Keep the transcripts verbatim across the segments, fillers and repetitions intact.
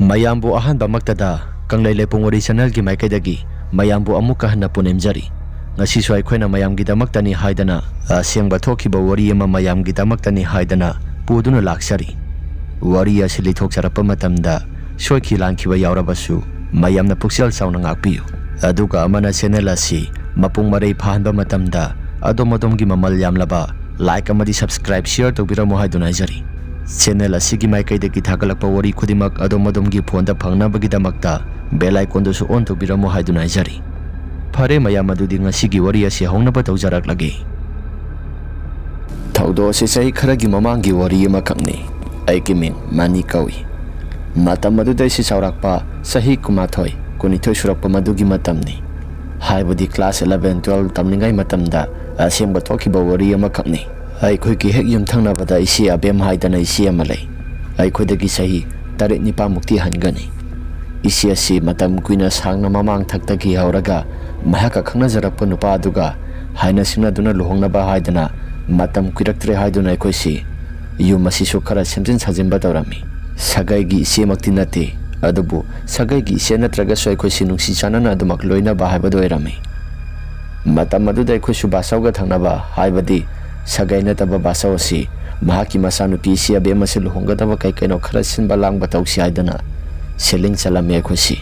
ꯃꯌꯥꯝꯕꯨ ꯑꯍꯥꯟꯕꯃꯛꯇꯗ ꯀꯪꯂꯩ ꯂꯩꯄꯨꯡ ꯋꯥꯔꯤ ꯆꯦꯅꯦꯜꯒꯤ ꯃꯥꯏꯀꯩꯗꯒꯤ ꯃꯌꯥꯝꯕꯨ ꯑꯃꯨꯛꯀ ꯍꯟꯅ ꯄꯨꯅꯤꯡꯖꯔꯤ꯫ ꯉꯁꯤꯁꯨ ꯑꯩꯈꯣꯏꯅ ꯃꯌꯥꯝꯒꯤꯗꯃꯛꯇꯅꯤ ꯍꯥꯏꯗꯅ ꯑꯁꯦꯡꯕ ꯊꯣꯛꯈꯤꯕ ꯋꯥꯔꯤ ꯑꯃ ꯃꯌꯥꯝꯒꯤꯗꯃꯛꯇꯅꯤ ꯍꯥꯏꯗꯅ ꯄꯨꯗꯨꯅ ꯂꯥꯛꯆꯔꯤ꯫ ꯋꯥꯔꯤ ꯑꯁꯤ ꯂꯤꯊꯣꯛꯆꯔꯛꯄ ꯃꯇꯝꯗ ꯁꯣꯏꯈꯤ ꯂꯥꯟꯈꯤꯕ ꯌꯥꯎꯔꯕꯁꯨ ꯃꯌꯥꯝꯅ ꯄꯨꯛꯆꯦꯜ ꯆꯥꯎꯅ ꯉꯥꯛꯄꯤꯌꯨ꯫ ꯑꯗꯨꯒ ꯑꯃꯅ ꯆꯦꯅꯦꯜ ꯑꯁꯤ ꯃꯄꯨꯡ ꯃꯔꯩ ꯐꯥꯍꯟꯕ ꯃꯇꯝꯗ ꯑꯗꯣꯝ ꯑꯗꯣꯝꯒꯤ ꯃꯃꯜ ꯌꯥꯝꯂꯕ like ꯑꯃꯗꯤ subscribe, share ꯇꯧꯕꯤꯔꯝꯃꯨ ꯍꯥꯏꯗꯨꯅ ꯍꯥꯏꯖꯔꯤ꯫ ꯆꯦꯅꯦꯜ ꯑꯁꯤꯒꯤ ꯃꯥꯏꯀꯩꯗꯒꯤ ꯊꯥꯒꯠꯂꯛꯄ ꯋꯥꯔꯤ ꯈꯨꯗꯤꯡꯃꯛ ꯑꯗꯣꯝ ꯑꯗꯣꯝꯒꯤ ꯐꯣꯟꯗ ꯐꯪꯅꯕꯒꯤꯗꯃꯛꯇ bell iconꯗꯨꯁꯨ on ꯇꯧꯕꯤꯔꯝꯃꯨ ꯍꯥꯏꯗꯨꯅ ꯍꯥꯏꯖꯔꯤ꯫ ꯐꯔꯦ ꯃꯌꯥꯝ, ꯑꯗꯨꯗꯤ ꯉꯁꯤꯒꯤ ꯋꯥꯔꯤ ꯑꯁꯤ ꯍꯧꯅꯕ ꯇꯧꯖꯔꯛꯂꯒꯦ꯫ ꯊꯧꯗꯣꯛ ꯑꯁꯤ ꯆꯍꯤ ꯈꯔꯒꯤ ꯃꯃꯥꯡꯒꯤ ꯋꯥꯔꯤ ꯑꯃꯈꯛꯅꯤ꯫ ꯑꯩꯒꯤ ꯃꯤꯡ ꯃꯅꯤ ꯀꯧꯏ꯫ ꯃꯇꯝ ꯑꯗꯨꯗ ꯑꯩꯁꯤ ꯆꯥꯎꯔꯥꯛꯄ ꯆꯍꯤ ꯀꯨꯟꯃꯥꯊꯣꯏ, ꯀꯨꯟꯅꯤꯊꯣꯏ ꯁꯨꯔꯛꯄ ꯃꯗꯨꯒꯤ ꯃꯇꯝꯅꯤ꯫ ꯍꯥꯏꯕꯗꯤ class eleven, twelve ꯇꯝꯂꯤꯉꯩ ꯃꯇꯝꯗ ꯑꯁꯦꯡꯕ ꯊꯣꯛꯈꯤꯕ ꯋꯥꯔꯤ ꯑꯃꯈꯛꯅꯤ꯫ ꯑꯩꯈꯣꯏꯒꯤ ꯍꯦꯛ ꯌꯨꯝꯊꯪꯅꯕꯗ ꯏꯆꯦ ꯑꯕꯦꯝ ꯍꯥꯏꯗꯅ ꯏꯆꯦ ꯑꯃ ꯂꯩ꯫ ꯑꯩꯈꯣꯏꯗꯒꯤ ꯆꯍꯤ ꯇꯔꯦꯠ ꯅꯤꯄꯥꯟꯃꯨꯛꯇꯤ ꯍꯟꯒꯅꯤ꯫ ꯏꯆꯦ ꯑꯁꯤ ꯃꯇꯝ ꯀꯨꯏꯅ ꯁꯥꯡꯅ ꯃꯃꯥꯡ ꯊꯛꯇꯒꯤ ꯍꯧꯔꯒ ꯃꯍꯥꯛꯀ ꯈꯪꯅꯖꯔꯛꯄ ꯅꯨꯄꯥ ꯑꯗꯨꯒ ꯍꯥꯏꯅ ꯁꯤꯡꯅꯗꯨꯅ ꯂꯨꯍꯣꯡꯅꯕ ꯍꯥꯏꯗꯅ ꯃꯇꯝ ꯀꯨꯏꯔꯛꯇ꯭ꯔꯦ ꯍꯥꯏꯗꯨꯅ ꯑꯩꯈꯣꯏꯁꯤ ꯌꯨꯝ ꯑꯁꯤꯁꯨ ꯈꯔ ꯁꯦꯝꯖꯤꯟ ꯁꯥꯖꯤꯟꯕ ꯇꯧꯔꯝꯃꯤ꯫ ꯁꯥꯒꯩꯒꯤ ꯏꯆꯦꯃꯛꯇꯤ ꯅꯠꯇꯦ, ꯑꯗꯨꯕꯨ ꯁꯥꯒꯩꯒꯤ ꯏꯆꯦ ꯅꯠꯇ꯭ꯔꯒꯁꯨ ꯑꯩꯈꯣꯏꯁꯤ ꯅꯨꯡꯁꯤ ꯆꯥꯟꯅꯅ ꯑꯗꯨꯃꯛ ꯂꯣꯏꯅꯕ ꯍꯥꯏꯕꯗꯨ ꯑꯣꯏꯔꯝꯃꯤ꯫ ꯃꯇꯝ ꯑꯗꯨꯗ ꯑꯩꯈꯣꯏꯁꯨ ꯕꯥꯆꯧꯒ ꯊꯪꯅꯕ, ꯍꯥꯏꯕꯗꯤ ꯁꯥꯒꯩ ꯅꯠꯇꯕ ꯕꯥꯆꯧ ꯑꯁꯤ ꯃꯍꯥꯛꯀꯤ ꯃꯆꯥꯅꯨꯄꯤ ꯏꯆꯦ ꯑꯕꯦꯝ ꯑꯁꯤ ꯂꯨꯍꯣꯡꯒꯗꯕ ꯀꯩ ꯀꯩꯅꯣ ꯈꯔ ꯁꯤꯟꯕ ꯂꯥꯡꯕ ꯇꯧꯁꯤ ꯍꯥꯏꯗꯨꯅ ꯁꯤꯂꯤꯡ ꯆꯠꯂꯝꯃꯤ ꯑꯩꯈꯣꯏꯁꯤ꯫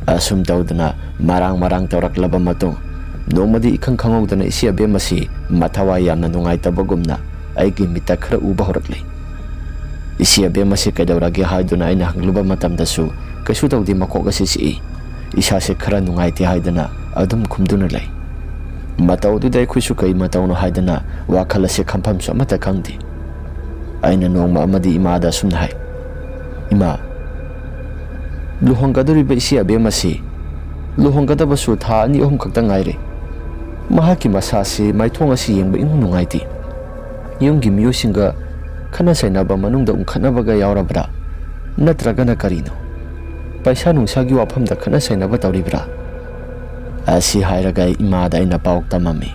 ꯑꯁꯨꯝ ꯇꯧꯗꯅ ꯃꯔꯥꯡ ꯃꯔꯥꯡ ꯇꯧꯔꯛꯂꯕ ꯃꯇꯨꯡ, ꯅꯣꯡꯃꯗꯤ ꯏꯈꯪ ꯈꯪꯍꯧꯗꯅ ꯏꯆꯦ ꯑꯕꯦꯝ ꯑꯁꯤ ꯃꯊꯋꯥꯏ ꯌꯥꯝꯅ ꯅꯨꯡꯉꯥꯏꯇꯕꯒꯨꯝꯅ ꯑꯩꯒꯤ ꯃꯤꯠꯇ ꯈꯔ ꯎꯕ ꯍꯧꯔꯛꯂꯦ꯫ ꯏꯆꯦ ꯑꯕꯦꯝ ꯑꯁꯤ ꯀꯩꯗꯧꯔꯒꯦ ꯍꯥꯏꯗꯨꯅ ꯑꯩꯅ ꯍꯪꯂꯨꯕ ꯃꯇꯝꯗꯁꯨ, "ꯀꯩꯁꯨ ꯇꯧꯗꯦ, ꯃꯀꯣꯛ ꯑꯁꯤ ꯆꯤꯛꯏ, ꯏꯁꯥꯁꯦ ꯈꯔ ꯅꯨꯡꯉꯥꯏꯇꯦ" ꯍꯥꯏꯗꯨꯅ ꯑꯗꯨꯝ ꯈꯨꯝꯗꯨꯅ ꯂꯩ꯫ ꯃꯇꯧ ꯑꯗꯨꯗ ꯑꯩꯈꯣꯏꯁꯨ ꯀꯩ ꯃꯇꯧꯅꯣ ꯍꯥꯏꯗꯅ ꯋꯥꯈꯜ ꯑꯁꯦ ꯈꯟꯐꯝꯁꯨ ꯑꯃꯠꯇ ꯈꯪꯗꯦ꯫ ꯑꯩꯅ ꯅꯣꯡꯃ ꯑꯃꯗꯤ ꯏꯃꯥꯗ ꯑꯁꯨꯝꯅ ꯍꯥꯏ, "ꯏꯃꯥ, ꯂꯨꯍꯣꯡꯒꯗꯧꯔꯤꯕ ꯏꯆꯦ ꯑꯕꯦꯝ ꯑꯁꯤ ꯂꯨꯍꯣꯡꯒꯗꯕꯁꯨ ꯊꯥ ꯑꯅꯤ ꯑꯍꯨꯝ ꯈꯛꯇ ꯉꯥꯏꯔꯦ꯫ ꯃꯍꯥꯛꯀꯤ ꯃꯁꯥꯁꯤ, ꯃꯥꯏꯊꯣꯡ ꯑꯁꯤ ꯌꯦꯡꯕ ꯏꯅꯨꯡ ꯅꯨꯡꯉꯥꯏꯇꯦ꯫ ꯌꯨꯝꯒꯤ ꯃꯤꯑꯣꯏꯁꯤꯡꯒ ꯈꯠꯅ ꯆꯩꯅꯕ, ꯃꯅꯨꯡꯗ ꯎꯪꯈꯠꯅꯕꯒ ꯌꯥꯎꯔꯕ꯭ꯔꯥ? ꯅꯠꯇ꯭ꯔꯒꯅ ꯀꯔꯤꯅꯣ? ꯄꯩꯁꯥ ꯅꯨꯡꯁꯥꯒꯤ ꯋꯥꯐꯝꯗ ꯈꯠꯅ ꯆꯩꯅꯕ ꯇꯧꯔꯤꯕ꯭ꯔꯥ?" ꯑꯁꯤ ꯍꯥꯏꯔꯒ ꯏꯃꯥꯗ ꯑꯩꯅ ꯄꯥꯎ ꯇꯝꯃꯝꯃꯤ꯫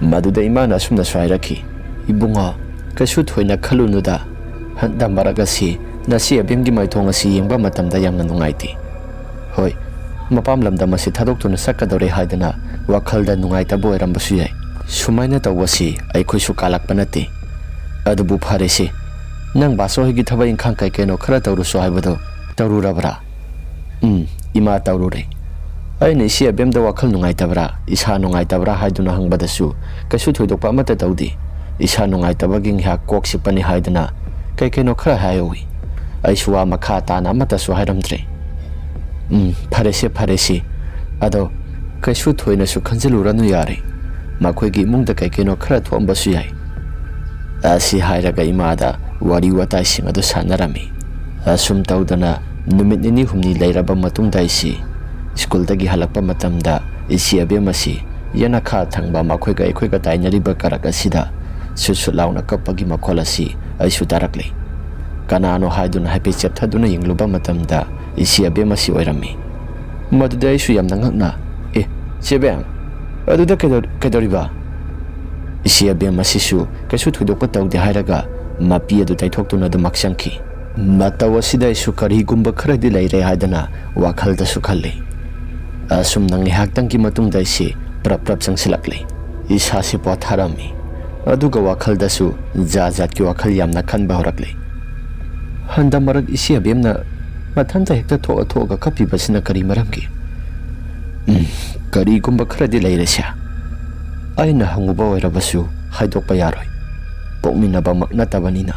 ꯃꯗꯨꯗ ꯏꯃꯥꯅ ꯑꯁꯨꯝꯅꯁꯨ ꯍꯥꯏꯔꯛꯈꯤ, "ꯏꯕꯨꯡꯉꯣ, ꯀꯩꯁꯨ ꯊꯣꯏꯅ ꯈꯜꯂꯨꯅꯨꯗ꯫ ꯍꯟꯗꯛ ꯃꯔꯛ ꯑꯁꯤ ꯅꯆꯦ ꯑꯕꯦꯝꯒꯤ ꯃꯥꯏꯊꯣꯡ ꯑꯁꯤ ꯌꯦꯡꯕ ꯃꯇꯝꯗ ꯌꯥꯝꯅ ꯅꯨꯡꯉꯥꯏꯇꯦ꯫ ꯍꯣꯏ, ꯃꯄꯥꯝ ꯂꯝꯗꯝ ꯑꯁꯤ ꯊꯥꯗꯣꯛꯇꯨꯅ ꯆꯠꯀꯗꯧꯔꯦ ꯍꯥꯏꯗꯅ ꯋꯥꯈꯜꯗ ꯅꯨꯡꯉꯥꯏꯇꯕ ꯑꯣꯏꯔꯝꯕꯁꯨ ꯌꯥꯏ꯫ ꯁꯨꯃꯥꯏꯅ ꯇꯧꯕꯁꯤ ꯑꯩꯈꯣꯏꯁꯨ ꯀꯥꯜꯂꯛꯄ ꯅꯠꯇꯦ꯫ ꯑꯗꯨꯕꯨ ꯐꯔꯦꯁꯦ, ꯅꯪ ꯕꯥꯆꯧ ꯍꯣꯏꯒꯤ ꯊꯕꯛ ꯏꯪꯈꯥꯡ ꯀꯩ ꯀꯩꯅꯣ ꯈꯔ ꯇꯧꯔꯨꯁꯨ ꯍꯥꯏꯕꯗꯣ ꯇꯧꯔꯨꯔꯕ꯭ꯔꯥ? ꯎꯝ, ꯏꯃꯥ, ꯇꯧꯔꯨꯔꯦ꯫ ꯑꯩꯅ ꯏꯆꯦ ꯑꯕꯦꯝꯗ ꯋꯥꯈꯜ ꯅꯨꯡꯉꯥꯏꯇꯕ꯭ꯔꯥ, ꯏꯁꯥ ꯅꯨꯡꯉꯥꯏꯇꯕ꯭ꯔꯥ ꯍꯥꯏꯗꯨꯅ ꯍꯪꯕꯗꯁꯨ ꯀꯩꯁꯨ ꯊꯣꯏꯗꯣꯛꯄ ꯑꯃꯠꯇ ꯇꯧꯗꯦ꯫ ꯏꯁꯥ ꯅꯨꯡꯉꯥꯏꯇꯕꯒꯤ ꯉꯥꯏꯍꯥꯛ ꯀꯣꯛ ꯆꯤꯛꯄꯅꯤ ꯍꯥꯏꯗꯅ ꯀꯩ ꯀꯩꯅꯣ ꯈꯔ ꯍꯥꯏꯍꯧꯋꯤ꯫ ꯑꯩꯁꯨ ꯋꯥ ꯃꯈꯥ ꯇꯥꯅ ꯑꯃꯠꯇꯁꯨ ꯍꯥꯏꯔꯝꯗ꯭ꯔꯦ꯫ ꯎꯝ, ꯐꯔꯦꯁꯦ, ꯐꯔꯦꯁꯦ꯫ ꯑꯗꯣ ꯀꯩꯁꯨ ꯊꯣꯏꯅꯁꯨ ꯈꯟꯖꯤꯜꯂꯨꯔꯅꯨ ꯌꯥꯔꯦ꯫ ꯃꯈꯣꯏꯒꯤ ꯏꯃꯨꯡꯗ ꯀꯩ ꯀꯩꯅꯣ ꯈꯔ ꯊꯣꯛꯑꯝꯕꯁꯨ ꯌꯥꯏ꯫ ꯑꯁꯤ ꯍꯥꯏꯔꯒ ꯏꯃꯥꯗ ꯋꯥꯔꯤ ꯋꯥꯇꯥꯏꯁꯤꯡ ꯑꯗꯨ ꯁꯥꯟꯅꯔꯝꯃꯤ꯫ ꯑꯁꯨꯝ ꯇꯧꯗꯅ ꯅꯨꯃꯤꯠ ꯅꯤꯅꯤ ꯍꯨꯝꯅꯤ ꯂꯩꯔꯕ ꯃꯇꯨꯡꯗ ꯑꯩꯁꯤ ꯁ꯭ꯀꯨꯜꯗꯒꯤ ꯍꯜꯂꯛꯄ ꯃꯇꯝꯗ ꯏꯆꯦ ꯑꯕꯦꯝ ꯑꯁꯤ ꯌꯦꯅꯈꯥ ꯊꯪꯕ ꯃꯈꯣꯏꯒ ꯑꯩꯈꯣꯏꯒ ꯇꯥꯏꯅꯔꯤꯕ ꯀꯔꯛ ꯑꯁꯤꯗ ꯁꯨꯠ ꯁꯨꯠ ꯂꯥꯎꯅ ꯀꯞꯄꯒꯤ ꯃꯈꯣꯜ ꯑꯁꯤ ꯑꯩꯁꯨ ꯇꯥꯔꯛꯂꯦ꯫ ꯀꯅꯥꯅꯣ ꯍꯥꯏꯗꯨꯅ ꯍꯥꯏꯐꯦꯠ ꯆꯦꯞꯊꯗꯨꯅ ꯌꯦꯡꯂꯨꯕ ꯃꯇꯝꯗ ꯏꯆꯦ ꯑꯕꯦꯝ ꯑꯁꯤ ꯑꯣꯏꯔꯝꯃꯤ꯫ ꯃꯗꯨꯗ ꯑꯩꯁꯨ ꯌꯥꯝꯅ ꯉꯛꯅ, "ꯑꯦ, ꯆꯦ ꯑꯕꯦꯝ, ꯑꯗꯨꯗ ꯀꯩꯗꯧ-, ꯀꯩꯗꯧꯔꯤꯕ?" ꯏꯆꯦ ꯑꯕꯦꯝ ꯑꯁꯤꯁꯨ ꯀꯩꯁꯨ ꯊꯣꯏꯗꯣꯛꯄ ꯇꯧꯗꯦ ꯍꯥꯏꯔꯒ ꯃꯄꯤ ꯑꯗꯨ ꯇꯩꯊꯣꯛꯇꯨꯅ ꯑꯗꯨꯃꯛ ꯆꯪꯈꯤ꯫ ꯃꯇꯧ ꯑꯁꯤꯗ ꯑꯩꯁꯨ ꯀꯔꯤꯒꯨꯝꯕ ꯈꯔꯗꯤ ꯂꯩꯔꯦ ꯍꯥꯏꯗꯅ ꯋꯥꯈꯜꯗꯁꯨ ꯈꯜꯂꯤ꯫ ꯑꯁꯨꯝꯅ ꯉꯥꯏꯍꯥꯛꯇꯪꯒꯤ ꯃꯇꯨꯡꯗ ꯑꯩꯁꯤ ꯄ꯭ꯔꯞ ꯄ꯭ꯔꯞ ꯆꯪꯁꯤꯜꯂꯛꯂꯤ꯫ ꯏꯁꯥꯁꯤ ꯄꯣꯊꯥꯔꯝꯃꯤ꯫ ꯑꯗꯨꯒ ꯋꯥꯈꯜꯗꯁꯨ ꯖꯥꯠ ꯖꯥꯠꯀꯤ ꯋꯥꯈꯜ ꯌꯥꯝꯅ ꯈꯟꯕ ꯍꯧꯔꯛꯂꯤ꯫ ꯍꯟꯗꯛ ꯃꯔꯛ ꯏꯆꯦ ꯑꯕꯦꯝꯅ ꯃꯊꯟꯇ ꯍꯦꯛꯇ ꯊꯣꯛꯑ ꯊꯣꯛꯑꯒ ꯀꯞꯄꯤꯕꯁꯤꯅ ꯀꯔꯤ ꯃꯔꯝꯒꯤ? ꯎꯝ, ꯀꯔꯤꯒꯨꯝꯕ ꯈꯔꯗꯤ ꯂꯩꯔꯦꯁꯦ꯫ ꯑꯩꯅ ꯍꯪꯉꯨꯕ ꯑꯣꯏꯔꯕꯁꯨ ꯍꯥꯏꯗꯣꯛꯄ ꯌꯥꯔꯣꯏ꯫ ꯄꯣꯛꯃꯤꯟꯅꯕꯃꯛ ꯅꯠꯇꯕꯅꯤꯅ꯫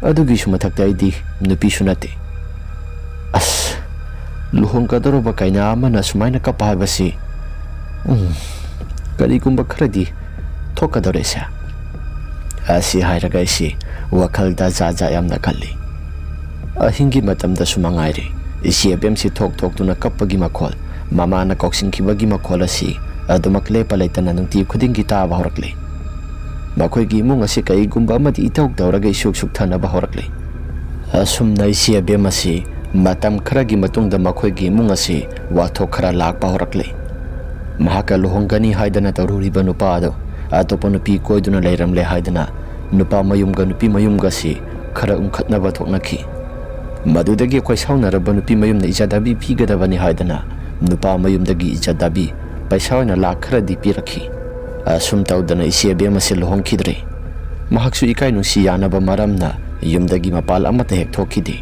ꯑꯗꯨꯒꯤꯁꯨ ꯃꯊꯛꯇ ꯑꯩꯗꯤ ꯅꯨꯄꯤꯁꯨ ꯅꯠꯇꯦ꯫ ꯑꯁ, ꯂꯨꯍꯣꯡꯒꯗꯧꯔꯕ ꯀꯩꯅꯥ ꯑꯃꯅ ꯁꯨꯃꯥꯏꯅ ꯀꯞꯄ ꯍꯥꯏꯕꯁꯤ, ꯎꯝ, ꯀꯔꯤꯒꯨꯝꯕ ꯈꯔꯗꯤ ꯊꯣꯛꯀꯗꯧꯔꯦꯁꯦ꯫ ꯑꯁꯤ ꯍꯥꯏꯔꯒ ꯑꯩꯁꯤ ꯋꯥꯈꯜꯗ ꯖꯥꯠ ꯖꯥꯠ ꯌꯥꯝꯅ ꯈꯜꯂꯤ꯫ ꯑꯍꯤꯡꯒꯤ ꯃꯇꯝꯗꯁꯨ ꯃꯉꯥꯏꯔꯦ, ꯏꯆꯦ ꯑꯕꯦꯝꯁꯤ ꯊꯣꯛ ꯊꯣꯛꯇꯨꯅ ꯀꯞꯄꯒꯤ ꯃꯈꯣꯜ, ꯃꯃꯥꯅ ꯀꯧꯁꯤꯟꯈꯤꯕꯒꯤ ꯃꯈꯣꯜ ꯑꯁꯤ ꯑꯗꯨꯃꯛ ꯂꯦꯞꯄ ꯂꯩꯇꯅ ꯅꯨꯡꯇꯤ ꯈꯨꯗꯤꯡꯒꯤ ꯇꯥꯕ ꯍꯧꯔꯛꯂꯦ꯫ ꯃꯈꯣꯏꯒꯤ ꯏꯃꯨꯡ ꯑꯁꯤ ꯀꯔꯤꯒꯨꯝꯕ ꯑꯃꯗꯤ ꯏꯇꯧ ꯇꯧꯔꯒ ꯏꯁꯨꯛ ꯁꯨꯛꯊꯅꯕ ꯍꯧꯔꯛꯂꯦ꯫ ꯑꯁꯨꯝꯅ ꯏꯆꯦ ꯑꯕꯦꯝ ꯑꯁꯤ ꯃꯇꯝ ꯈꯔꯒꯤ ꯃꯇꯨꯡꯗ ꯃꯈꯣꯏꯒꯤ ꯏꯃꯨꯡ ꯑꯁꯤ ꯋꯥꯊꯣꯛ ꯈꯔ ꯂꯥꯛꯄ ꯍꯧꯔꯛꯂꯦ꯫ ꯃꯍꯥꯛꯀ ꯂꯨꯍꯣꯡꯒꯅꯤ ꯍꯥꯏꯗꯅ ꯇꯧꯔꯨꯔꯤꯕ ꯅꯨꯄꯥ ꯑꯗꯨ ꯑꯇꯣꯞꯄ ꯅꯨꯄꯤ ꯀꯣꯏꯗꯨꯅ ꯂꯩꯔꯝꯂꯦ ꯍꯥꯏꯗꯅ ꯅꯨꯄꯥ ꯃꯌꯨꯝꯒ ꯅꯨꯄꯤ ꯃꯌꯨꯝꯒꯁꯤ ꯈꯔ ꯎꯪꯈꯠꯅꯕ ꯊꯣꯛꯅꯈꯤ꯫ ꯃꯗꯨꯗꯒꯤ ꯑꯩꯈꯣꯏ ꯁꯥꯎꯅꯔꯕ ꯅꯨꯄꯤ ꯃꯌꯨꯝꯅ ꯏꯖꯥ ꯗꯥꯕꯤ ꯄꯤꯒꯗꯕꯅꯤ ꯍꯥꯏꯗꯅ ꯅꯨꯄꯥ ꯃꯌꯨꯝꯗꯒꯤ ꯏꯖꯥ ꯗꯥꯕꯤ ꯄꯩꯁꯥ ꯑꯣꯏꯅ ꯂꯥꯛ ꯈꯔꯗꯤ ꯄꯤꯔꯛꯈꯤ꯫ ꯑꯁꯨꯝ ꯇꯧꯗꯅ ꯏꯆꯦ ꯑꯕꯦꯝ ꯑꯁꯤ ꯂꯨꯍꯣꯡꯈꯤꯗ꯭ꯔꯦ꯫ ꯃꯍꯥꯛꯁꯨ ꯏꯀꯥꯏ ꯅꯨꯡꯁꯤ ꯌꯥꯅꯕ ꯃꯔꯝꯅ ꯌꯨꯝꯗꯒꯤ ꯃꯄꯥꯜ ꯑꯃꯠꯇ ꯍꯦꯛ ꯊꯣꯛꯈꯤꯗꯦ꯫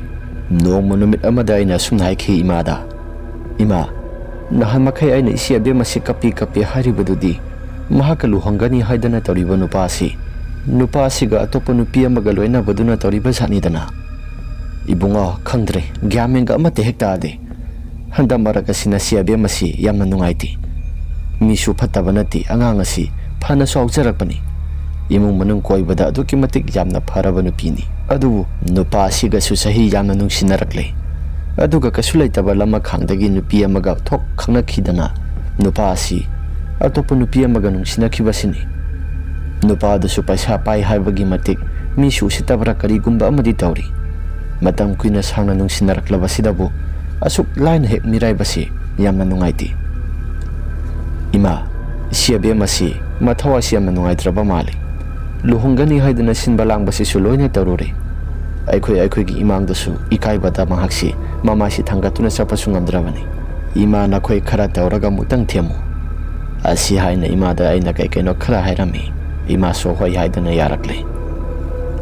ꯅꯣꯡꯃ ꯅꯨꯃꯤꯠ ꯑꯃꯗ ꯑꯩꯅ ꯑꯁꯨꯝꯅ ꯍꯥꯏꯈꯤ ꯏꯃꯥꯗ, "ꯏꯃꯥ, ꯅꯍꯥꯟ ꯃꯈꯩ ꯑꯩꯅ ꯏꯆꯦ ꯑꯕꯦꯝ ꯑꯁꯤ ꯀꯞꯄꯤ ꯀꯞꯄꯤ ꯍꯥꯏꯔꯤꯕꯗꯨꯗꯤ ꯃꯍꯥꯛꯀ ꯂꯨꯍꯣꯡꯒꯅꯤ ꯍꯥꯏꯗꯅ ꯇꯧꯔꯤꯕ ꯅꯨꯄꯥ ꯑꯁꯤ, ꯅꯨꯄꯥ ꯑꯁꯤꯒ ꯑꯇꯣꯞꯄ ꯅꯨꯄꯤ ꯑꯃꯒ ꯂꯣꯏꯅꯕꯗꯨꯅ ꯇꯧꯔꯤꯕ ꯖꯥꯠꯅꯤꯗꯅ?" "ꯏꯕꯨꯡꯉꯣ, ꯈꯪꯗ꯭ꯔꯦ, ꯒ꯭ꯌꯥꯟ ꯃꯦꯟꯒ ꯑꯃꯠꯇ ꯍꯦꯛ ꯇꯥꯗꯦ꯫ ꯍꯟꯗꯛ ꯃꯔꯛ ꯑꯁꯤ ꯅꯆꯦ ꯑꯕꯦꯝ ꯑꯁꯤ ꯌꯥꯝꯅ ꯅꯨꯡꯉꯥꯏꯇꯦ꯫ ꯃꯤꯁꯨ ꯐꯠꯇꯕ ꯅꯠꯇꯦ, ꯑꯉꯥꯡ ꯑꯁꯤ ꯐꯅ ꯆꯥꯎꯖꯔꯛꯄꯅꯤ꯫ ꯏꯃꯨꯡ ꯃꯅꯨꯡ ꯀꯣꯏꯕꯗ ꯑꯗꯨꯛꯀꯤ ꯃꯇꯤꯛ ꯌꯥꯝꯅ ꯐꯔꯕ ꯅꯨꯄꯤꯅꯤ꯫ ꯑꯗꯨꯕꯨ ꯅꯨꯄꯥ ꯑꯁꯤꯒꯁꯨ ꯆꯍꯤ ꯌꯥꯝꯅ ꯅꯨꯡꯁꯤꯅꯔꯛꯂꯦ꯫ ꯑꯗꯨꯒ ꯀꯩꯁꯨ ꯂꯩꯇꯕ ꯂꯃꯈꯥꯡꯗꯒꯤ ꯅꯨꯄꯤ ꯑꯃꯒ ꯊꯣꯛ ꯈꯪꯅꯈꯤꯗꯅ ꯅꯨꯄꯥ ꯑꯁꯤ ꯑꯇꯣꯞꯄ ꯅꯨꯄꯤ ꯑꯃꯒ ꯅꯨꯡꯁꯤꯅꯈꯤꯕꯁꯤꯅꯤ꯫ ꯅꯨꯄꯥꯗꯨꯁꯨ ꯄꯩꯁꯥ ꯄꯥꯏ ꯍꯥꯏꯕꯒꯤ ꯃꯇꯤꯛ ꯃꯤꯁꯨ ꯎꯁꯤꯠꯇꯕ꯭ꯔꯥ ꯀꯔꯤꯒꯨꯝꯕ ꯑꯃꯗꯤ ꯇꯧꯔꯤ꯫ ꯃꯇꯝ ꯀꯨꯏꯅ ꯁꯥꯡꯅ ꯅꯨꯡꯁꯤꯅꯔꯛꯂꯕꯁꯤꯗꯕꯨ ꯑꯁꯨꯛ ꯂꯥꯏꯅ ꯍꯦꯛ ꯃꯤꯔꯥꯏꯕꯁꯤ ꯌꯥꯝꯅ ꯅꯨꯡꯉꯥꯏꯇꯦ꯫ ꯏꯃꯥ, ꯏꯆꯦ ꯑꯕꯦꯝ ꯑꯁꯤ ꯃꯊꯧ ꯑꯁꯤ ꯌꯥꯝꯅ ꯅꯨꯡꯉꯥꯏꯇ꯭ꯔꯕ ꯃꯥꯜꯂꯤ꯫ ꯂꯨꯍꯣꯡꯒꯅꯤ ꯍꯥꯏꯗꯅ ꯁꯤꯟꯕ ꯂꯥꯡꯕꯁꯤꯁꯨ ꯂꯣꯏꯅ ꯇꯧꯔꯨꯔꯦ꯫ ꯑꯩꯈꯣꯏ ꯑꯩꯈꯣꯏꯒꯤ ꯏꯃꯥꯡꯗꯁꯨ ꯏꯀꯥꯏꯕꯗ ꯃꯍꯥꯛꯁꯤ ꯃꯃꯥꯏꯁꯤ ꯊꯥꯡꯒꯠꯇꯨꯅ ꯆꯠꯄꯁꯨ ꯉꯝꯗ꯭ꯔꯕꯅꯤ꯫ ꯏꯃꯥ, ꯅꯈꯣꯏ ꯈꯔ ꯇꯧꯔꯒ ꯑꯃꯨꯛꯇꯪ ꯊꯦꯝꯃꯨ" ꯑꯁꯤ ꯍꯥꯏꯅ ꯏꯃꯥꯗ ꯑꯩꯅ ꯀꯩ ꯀꯩꯅꯣ ꯈꯔ ꯍꯥꯏꯔꯝꯃꯤ꯫ ꯏꯃꯥꯁꯨ ꯍꯣꯏ ꯍꯥꯏꯗꯅ ꯌꯥꯔꯛꯂꯦ꯫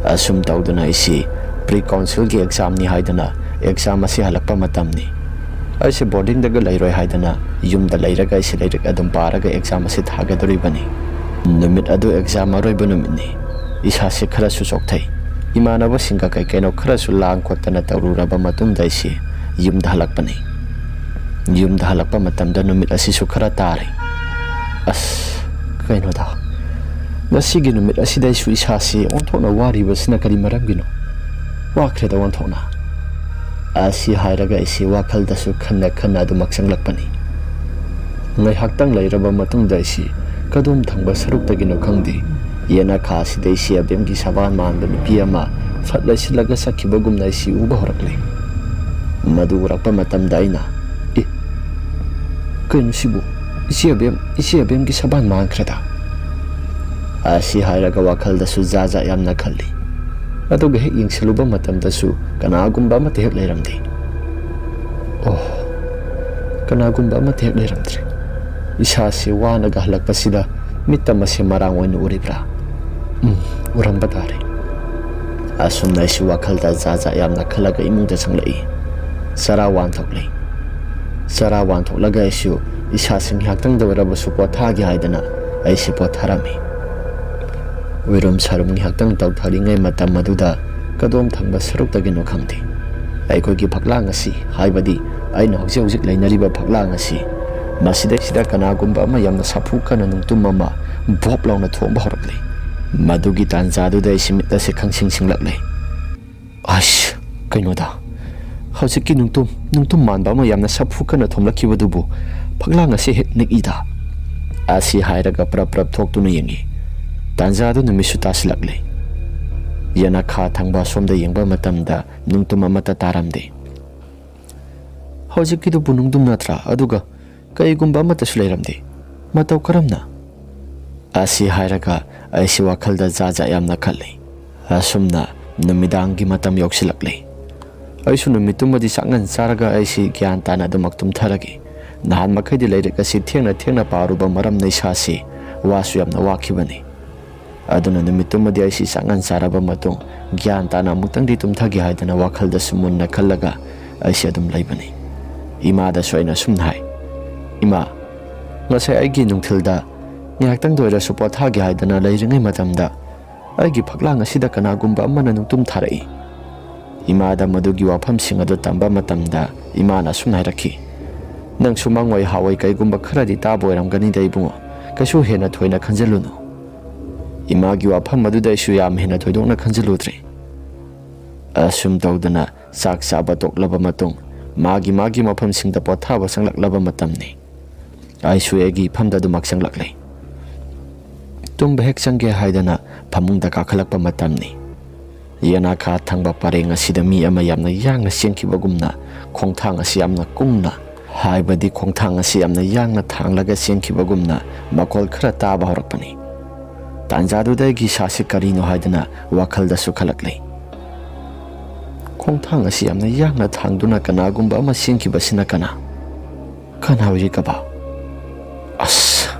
ꯑꯁꯨꯝ ꯇꯧꯗꯨꯅ ꯑꯩꯁꯤ ꯄ꯭ꯔꯤ ꯀꯥꯎꯟꯁꯤꯜꯒꯤ ꯑꯦꯛꯖꯥꯝꯅꯤ ꯍꯥꯏꯗꯅ ꯑꯦꯛꯖꯥꯝ ꯑꯁꯤ ꯍꯜꯂꯛꯄ ꯃꯇꯝꯅꯤ꯫ ꯑꯩꯁꯦ ꯕꯣꯔꯗꯤꯡꯗꯒ ꯂꯩꯔꯣꯏ ꯍꯥꯏꯗꯅ ꯌꯨꯝꯗ ꯂꯩꯔꯒ ꯑꯩꯁꯦ ꯂꯥꯏꯔꯤꯛ ꯑꯗꯨꯝ ꯄꯥꯔꯒ ꯑꯦꯛꯖꯥꯝ ꯑꯁꯤ ꯊꯥꯒꯗꯧꯔꯤꯕꯅꯤ꯫ ꯅꯨꯃꯤꯠ ꯑꯗꯨ ꯑꯦꯛꯖꯥꯝ ꯑꯔꯣꯏꯕ ꯅꯨꯃꯤꯠꯅꯤ꯫ ꯏꯁꯥꯁꯦ ꯈꯔꯁꯨ ꯆꯣꯛꯊꯩ꯫ ꯏꯃꯥꯟꯅꯕꯁꯤꯡꯒ ꯀꯩ ꯀꯩꯅꯣ ꯈꯔꯁꯨ ꯂꯥꯡ ꯈꯣꯠꯇꯅ ꯇꯧꯔꯨꯔꯕ ꯃꯇꯨꯡꯗ ꯑꯩꯁꯦ ꯌꯨꯝꯗ ꯍꯜꯂꯛꯄꯅꯤ꯫ ꯌꯨꯝꯗ ꯍꯜꯂꯛꯄ ꯃꯇꯝꯗ ꯅꯨꯃꯤꯠ ꯑꯁꯤꯁꯨ ꯈꯔ ꯇꯥꯔꯦ꯫ ꯑꯁ, ꯀꯩꯅꯣꯗ, ꯉꯁꯤꯒꯤ ꯅꯨꯃꯤꯠ ꯑꯁꯤꯗ ꯑꯩꯁꯨ ꯏꯁꯥꯁꯤ ꯑꯣꯟꯊꯣꯛꯅ ꯋꯥꯔꯤꯕꯁꯤꯅ ꯀꯔꯤ ꯃꯔꯝꯒꯤꯅꯣ? ꯋꯥꯈ꯭ꯔꯦꯗ ꯑꯣꯟꯊꯣꯛꯅ꯫ ꯑꯁꯤ ꯍꯥꯏꯔꯒ ꯑꯩꯁꯤ ꯋꯥꯈꯜꯗꯁꯨ ꯈꯟꯅ ꯈꯟꯅ ꯑꯗꯨꯃꯛ ꯆꯪꯂꯛꯄꯅꯤ꯫ ꯉꯥꯏꯍꯥꯛꯇꯪ ꯂꯩꯔꯕ ꯃꯇꯨꯡꯗ ꯑꯩꯁꯤ ꯀꯗꯣꯝ ꯊꯪꯕ ꯁꯔꯨꯛꯇꯒꯤꯅꯣ ꯈꯪꯗꯦ, ꯌꯦꯅꯈꯥ ꯑꯁꯤꯗ ꯏꯆꯦ ꯑꯕꯦꯝꯒꯤ ꯁꯕꯥꯟ ꯃꯥꯟꯕ ꯅꯨꯄꯤ ꯑꯃ ꯐꯠ ꯂꯩꯁꯤꯜꯂꯒ ꯆꯠꯈꯤꯕꯒꯨꯝꯅ ꯑꯩꯁꯤ ꯎꯕ ꯍꯧꯔꯛꯂꯦ꯫ ꯃꯗꯨ ꯎꯔꯛꯄ ꯃꯇꯝꯗ ꯑꯩꯅ, "ꯑꯦ, ꯀꯩꯅꯣ ꯁꯤꯕꯨ? ꯏꯆꯦ ꯑꯕꯦꯝ, ꯏꯆꯦ ꯑꯕꯦꯝꯒꯤ ꯁꯕꯥꯟ ꯃꯥꯟꯈ꯭ꯔꯦꯗ" ꯑꯁꯤ ꯍꯥꯏꯔꯒ ꯋꯥꯈꯜꯗꯁꯨ ꯖꯥ ꯖꯥ ꯌꯥꯝꯅ ꯈꯜꯂꯤ꯫ ꯑꯗꯨꯒ ꯍꯦꯛ ꯌꯦꯡꯁꯤꯜꯂꯨꯕ ꯃꯇꯝꯗꯁꯨ ꯀꯅꯥꯒꯨꯝꯕ ꯑꯃꯠꯇ ꯍꯦꯛ ꯂꯩꯔꯝꯗꯦ꯫ ꯑꯣ, ꯀꯅꯥꯒꯨꯝꯕ ꯑꯃꯠꯇ ꯍꯦꯛ ꯂꯩꯔꯝꯗ꯭ꯔꯦ꯫ ꯏꯁꯥꯁꯤ ꯋꯥꯅꯒ ꯍꯜꯂꯛꯄꯁꯤꯗ ꯃꯤꯠꯇ ꯃꯁꯦ ꯃꯔꯥꯡ ꯑꯣꯏꯅ ꯎꯔꯤꯕ꯭ꯔꯥ? ꯎꯝ, ꯎꯔꯝꯕ ꯇꯥꯔꯦ꯫ ꯑꯁꯨꯝꯅ ꯑꯩꯁꯨ ꯋꯥꯈꯜꯗ ꯖꯥꯠ ꯖꯥꯠ ꯌꯥꯝꯅ ꯈꯜꯂꯒ ꯏꯃꯨꯡꯗ ꯆꯪꯂꯛꯏ꯫ ꯆꯔꯥ ꯋꯥꯟꯊꯣꯛꯂꯦ꯫ ꯆꯔꯥ ꯋꯥꯟꯊꯣꯛꯂꯒ ꯑꯩꯁꯨ ꯏꯁꯥꯁꯤ ꯉꯥꯏꯍꯥꯛꯇꯪꯗ ꯑꯣꯏꯔꯕꯁꯨ ꯄꯣꯊꯥꯒꯦ ꯍꯥꯏꯗꯅ ꯑꯩꯁꯤ ꯄꯣꯊꯥꯔꯝꯃꯤ꯫ ꯎꯏꯔꯨꯝ ꯁꯥꯔꯨꯝ ꯉꯥꯏꯍꯥꯛꯇꯪ ꯇꯧꯊꯔꯤꯉꯩ ꯃꯇꯝ ꯑꯗꯨꯗ ꯀꯗꯣꯝ ꯊꯪꯕ ꯁꯔꯨꯛꯇꯒꯤꯅꯣ ꯈꯪꯗꯦ, ꯑꯩꯈꯣꯏꯒꯤ ꯐꯛꯂꯥꯡ ꯑꯁꯤ, ꯍꯥꯏꯕꯗꯤ ꯑꯩꯅ ꯍꯧꯖꯤꯛ ꯍꯧꯖꯤꯛ ꯂꯩꯅꯔꯤꯕ ꯐꯛꯂꯥꯡ ꯑꯁꯤ, ꯃꯁꯤꯗꯩꯁꯤꯗ ꯀꯅꯥꯒꯨꯝꯕ ꯑꯃ ꯌꯥꯝꯅ ꯁꯥꯐꯨ ꯀꯟꯅ ꯅꯨꯡꯇꯨꯝ ꯑꯃ ꯚꯣꯞ ꯂꯥꯎꯅ ꯊꯣꯝꯕ ꯍꯧꯔꯛꯂꯦ꯫ ꯃꯗꯨꯒꯤ ꯇꯥꯟꯖꯥꯗꯨꯗ ꯑꯩꯁꯤ ꯃꯤꯠ ꯑꯁꯤ ꯈꯪꯁꯤꯡ ꯁꯤꯡꯂꯛꯂꯦ꯫ ꯑꯁ, ꯀꯩꯅꯣꯗ, ꯍꯧꯖꯤꯛꯀꯤ ꯅꯨꯡꯇꯨꯝ, ꯅꯨꯡꯇꯨꯝ ꯃꯥꯟꯕ ꯑꯃ ꯌꯥꯝꯅ ꯁꯥꯐꯨ ꯀꯟꯅ ꯊꯣꯝꯂꯛꯈꯤꯕꯗꯨꯕꯨ ꯐꯛꯂꯥꯡ ꯑꯁꯤ ꯍꯦꯛ ꯅꯤꯛꯏꯗ꯫ ꯑꯁꯤ ꯍꯥꯏꯔꯒ ꯄ꯭ꯔꯞ ꯄ꯭ꯔꯞ ꯊꯣꯛꯇꯨꯅ ꯌꯦꯡꯉꯤ꯫ ꯇꯥꯟꯖꯥꯗꯨ ꯅꯨꯃꯤꯠꯁꯨ ꯇꯥꯁꯤꯜꯂꯛꯂꯦ꯫ ꯌꯦꯅꯈꯥ ꯊꯪꯕ ꯑꯁꯣꯝꯗ ꯌꯦꯡꯕ ꯃꯇꯝꯗ ꯅꯨꯡꯇꯨꯝ ꯑꯃꯠꯇ ꯇꯥꯔꯝꯗꯦ꯫ ꯍꯧꯖꯤꯛꯀꯤꯗꯨꯕꯨ ꯅꯨꯡꯇꯨꯝ ꯅꯠꯇ꯭ꯔꯥ? ꯑꯗꯨꯒ ꯀꯩꯒꯨꯝꯕ ꯑꯃꯠꯇꯁꯨ ꯂꯩꯔꯝꯗꯦ꯫ ꯃꯇꯧ ꯀꯔꯝꯅ? ꯑꯁꯤ ꯍꯥꯏꯔꯒ ꯑꯩꯁꯤ ꯋꯥꯈꯜꯗ ꯖꯥꯠ ꯖꯥꯠ ꯌꯥꯝꯅ ꯈꯜꯂꯤ꯫ ꯑꯁꯨꯝꯅ ꯅꯨꯃꯤꯗꯥꯡꯒꯤ ꯃꯇꯝ ꯌꯧꯁꯤꯜꯂꯛꯂꯤ꯫ ꯑꯩꯁꯨ ꯅꯨꯃꯤꯠꯇꯨꯃꯗꯤ ꯆꯥꯛꯉꯟ ꯆꯥꯔꯒ ꯑꯩꯁꯤ ꯒ꯭ꯌꯥꯟ ꯇꯥꯅ ꯑꯗꯨꯃꯛ ꯇꯨꯝꯊꯔꯒꯦ꯫ ꯅꯍꯥꯟ ꯃꯈꯩꯗꯤ ꯂꯥꯏꯔꯤꯛ ꯑꯁꯤ ꯊꯦꯡꯅ ꯊꯦꯡꯅ ꯄꯥꯔꯨꯕ ꯃꯔꯝꯅ ꯏꯁꯥꯁꯤ ꯋꯥꯁꯨ ꯌꯥꯝꯅ ꯋꯥꯈꯤꯕꯅꯤ꯫ ꯑꯗꯨꯅ ꯅꯨꯃꯤꯠꯇꯨꯃꯗꯤ ꯑꯩꯁꯤ ꯆꯥꯛꯉꯟ ꯆꯥꯔꯕ ꯃꯇꯨꯡ ꯒ꯭ꯌꯥꯟ ꯇꯥꯅ ꯑꯃꯨꯛꯇꯪꯗꯤ ꯇꯨꯝꯊꯒꯦ ꯍꯥꯏꯗꯅ ꯋꯥꯈꯜꯗꯁꯨ ꯃꯨꯟꯅ ꯈꯜꯂꯒ ꯑꯩꯁꯤ ꯑꯗꯨꯝ ꯂꯩꯕꯅꯤ꯫ ꯏꯃꯥꯗꯁꯨ ꯑꯩꯅ ꯑꯁꯨꯝꯅ ꯍꯥꯏ, "ꯏꯃꯥ, ꯉꯁꯥꯏ ꯑꯩꯒꯤ ꯅꯨꯡꯊꯤꯜꯗ ꯉꯥꯏꯍꯥꯛꯇꯪꯗ ꯑꯣꯏꯔꯁꯨ ꯄꯣꯊꯥꯒꯦ ꯍꯥꯏꯗꯅ ꯂꯩꯔꯤꯉꯩ ꯃꯇꯝꯗ ꯑꯩꯒꯤ ꯐꯛꯂꯥꯡ ꯑꯁꯤꯗ ꯀꯅꯥꯒꯨꯝꯕ ꯑꯃꯅ ꯅꯨꯡꯇꯨꯝ ꯊꯥꯔꯛꯏ꯫" ꯏꯃꯥꯗ ꯃꯗꯨꯒꯤ ꯋꯥꯐꯝꯁꯤꯡ ꯑꯗꯨ ꯇꯝꯕ ꯃꯇꯝꯗ ꯏꯃꯥꯅ ꯑꯁꯨꯝꯅ ꯍꯥꯏꯔꯛꯈꯤ, "ꯅꯪꯁꯨ ꯃꯪꯑꯣꯏ ꯍꯥꯑꯣꯏ ꯀꯩꯒꯨꯝꯕ ꯈꯔꯗꯤ ꯇꯥꯕ ꯑꯣꯏꯔꯝꯒꯅꯤꯗ ꯏꯕꯨꯡꯉꯣ, ꯀꯩꯁꯨ ꯍꯦꯟꯅ ꯊꯣꯏꯅ ꯈꯟꯖꯤꯜꯂꯨꯅꯨ꯫" ꯏꯃꯥꯒꯤ ꯋꯥꯐꯝ ꯑꯗꯨꯗ ꯑꯩꯁꯨ ꯌꯥꯝ ꯍꯦꯟꯅ ꯊꯣꯏꯗꯣꯛꯅ ꯈꯟꯖꯤꯜꯂꯨꯗ꯭ꯔꯦ꯫ ꯑꯁꯨꯝ ꯇꯧꯗꯅ ꯆꯥꯛ ꯆꯥꯕ ꯇꯣꯛꯂꯕ ꯃꯇꯨꯡ ꯃꯥꯒꯤ ꯃꯥꯒꯤ ꯃꯐꯝꯁꯤꯡꯗ ꯄꯣꯊꯥꯕ ꯆꯪꯂꯛꯂꯕ ꯃꯇꯝꯅꯤ꯫ ꯑꯩꯁꯨ ꯑꯩꯒꯤ ꯏꯐꯝꯗ ꯑꯗꯨꯃꯛ ꯆꯪꯂꯛꯂꯦ꯫ ꯇꯨꯝꯕ ꯍꯦꯛ ꯆꯪꯒꯦ ꯍꯥꯏꯗꯅ ꯐꯃꯨꯡꯗ ꯀꯥꯈꯠꯂꯛꯄ ꯃꯇꯝꯅꯤ꯫ ꯌꯦꯅꯥꯈꯥ ꯊꯪꯕ ꯄꯔꯦꯡ ꯑꯁꯤꯗ ꯃꯤ ꯑꯃ ꯌꯥꯝꯅ ꯌꯥꯡꯅ ꯆꯦꯟꯈꯤꯕꯒꯨꯝꯅ ꯈꯣꯡꯊꯥꯡ ꯑꯁꯤ ꯌꯥꯝꯅ ꯀꯨꯡꯅ, ꯍꯥꯏꯕꯗꯤ ꯈꯣꯡꯊꯥꯡ ꯑꯁꯤ ꯌꯥꯝꯅ ꯌꯥꯡꯅ ꯊꯥꯡꯂꯒ ꯆꯦꯟꯈꯤꯕꯒꯨꯝꯅ ꯃꯈꯣꯜ ꯈꯔ ꯇꯥꯕ ꯍꯧꯔꯛꯄꯅꯤ꯫ ꯇꯥꯟꯖꯥꯗꯨꯗ ꯑꯩꯒꯤ ꯏꯁꯥꯁꯤ ꯀꯔꯤꯅꯣ ꯍꯥꯏꯗꯅ ꯋꯥꯈꯜꯗꯁꯨ ꯈꯜꯂꯛꯂꯤ꯫ ꯈꯣꯡꯊꯥꯡ ꯑꯁꯤ ꯌꯥꯝꯅ ꯌꯥꯡꯅ ꯊꯥꯡꯗꯨꯅ ꯀꯅꯥꯒꯨꯝꯕ ꯑꯃ ꯆꯦꯟꯈꯤꯕꯁꯤꯅ ꯀꯅꯥ? ꯀꯅꯥ ꯑꯣꯏꯔꯤꯒꯕ? ꯑꯁ!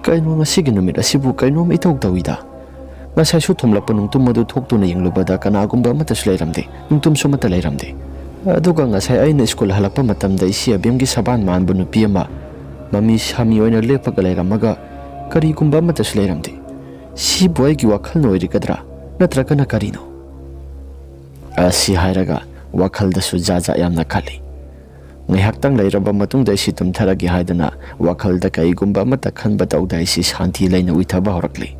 ꯀꯩꯅꯣ, ꯉꯁꯤꯒꯤ ꯅꯨꯃꯤꯠ ꯑꯁꯤꯕꯨ ꯀꯩꯅꯣꯝ ꯏꯇꯧ ꯇꯧꯏꯗ꯫ ꯉꯁꯥꯏꯁꯨ ꯊꯣꯝꯂꯛꯄ ꯅꯨꯡꯇꯨꯝ ꯑꯗꯨ ꯊꯣꯛꯇꯨꯅ ꯌꯦꯡꯂꯨꯕꯗ ꯀꯅꯥꯒꯨꯝꯕ ꯑꯃꯠꯇꯁꯨ ꯂꯩꯔꯝꯗꯦ, ꯅꯨꯡꯇꯨꯝꯁꯨ ꯑꯃꯠꯇ ꯂꯩꯔꯝꯗꯦ꯫ ꯑꯗꯨꯒ ꯉꯁꯥꯏ ꯑꯩꯅ ꯁ꯭ꯀꯨꯜ ꯍꯜꯂꯛꯄ ꯃꯇꯝꯗ ꯏꯆꯦ ꯑꯕꯦꯝꯒꯤ ꯁꯕꯥꯟ ꯃꯥꯟꯕ ꯅꯨꯄꯤ ꯑꯃ ꯃꯃꯤ ꯁꯥꯃꯤ ꯑꯣꯏꯅ ꯂꯦꯞꯄꯒ ꯂꯩꯔꯝꯃꯒ ꯀꯔꯤꯒꯨꯝꯕ ꯑꯃꯠꯇꯁꯨ ꯂꯩꯔꯝꯗꯦ꯫ ꯁꯤꯕꯨ ꯑꯩꯒꯤ ꯋꯥꯈꯜꯅ ꯑꯣꯏꯔꯤꯒꯗ꯭ꯔꯥ, ꯅꯠꯇ꯭ꯔꯒꯅ ꯀꯔꯤꯅꯣ? ꯑꯁꯤ ꯍꯥꯏꯔꯒ ꯋꯥꯈꯜꯗꯁꯨ ꯖꯥꯠ ꯖꯥꯠ ꯌꯥꯝꯅ ꯈꯜꯂꯤ꯫ ꯉꯥꯏꯍꯥꯛꯇꯪ ꯂꯩꯔꯕ ꯃꯇꯨꯡꯗ ꯑꯩꯁꯤ ꯇꯨꯝꯊꯔꯒꯦ ꯍꯥꯏꯗꯨꯅ ꯋꯥꯈꯜꯗ ꯀꯔꯤꯒꯨꯝꯕ ꯑꯃꯠꯇ ꯈꯟꯕ ꯇꯧꯗ ꯑꯩꯁꯤ ꯁꯥꯟꯇꯤ ꯂꯩꯅ ꯎꯏꯊꯕ ꯍꯧꯔꯛꯂꯤ꯫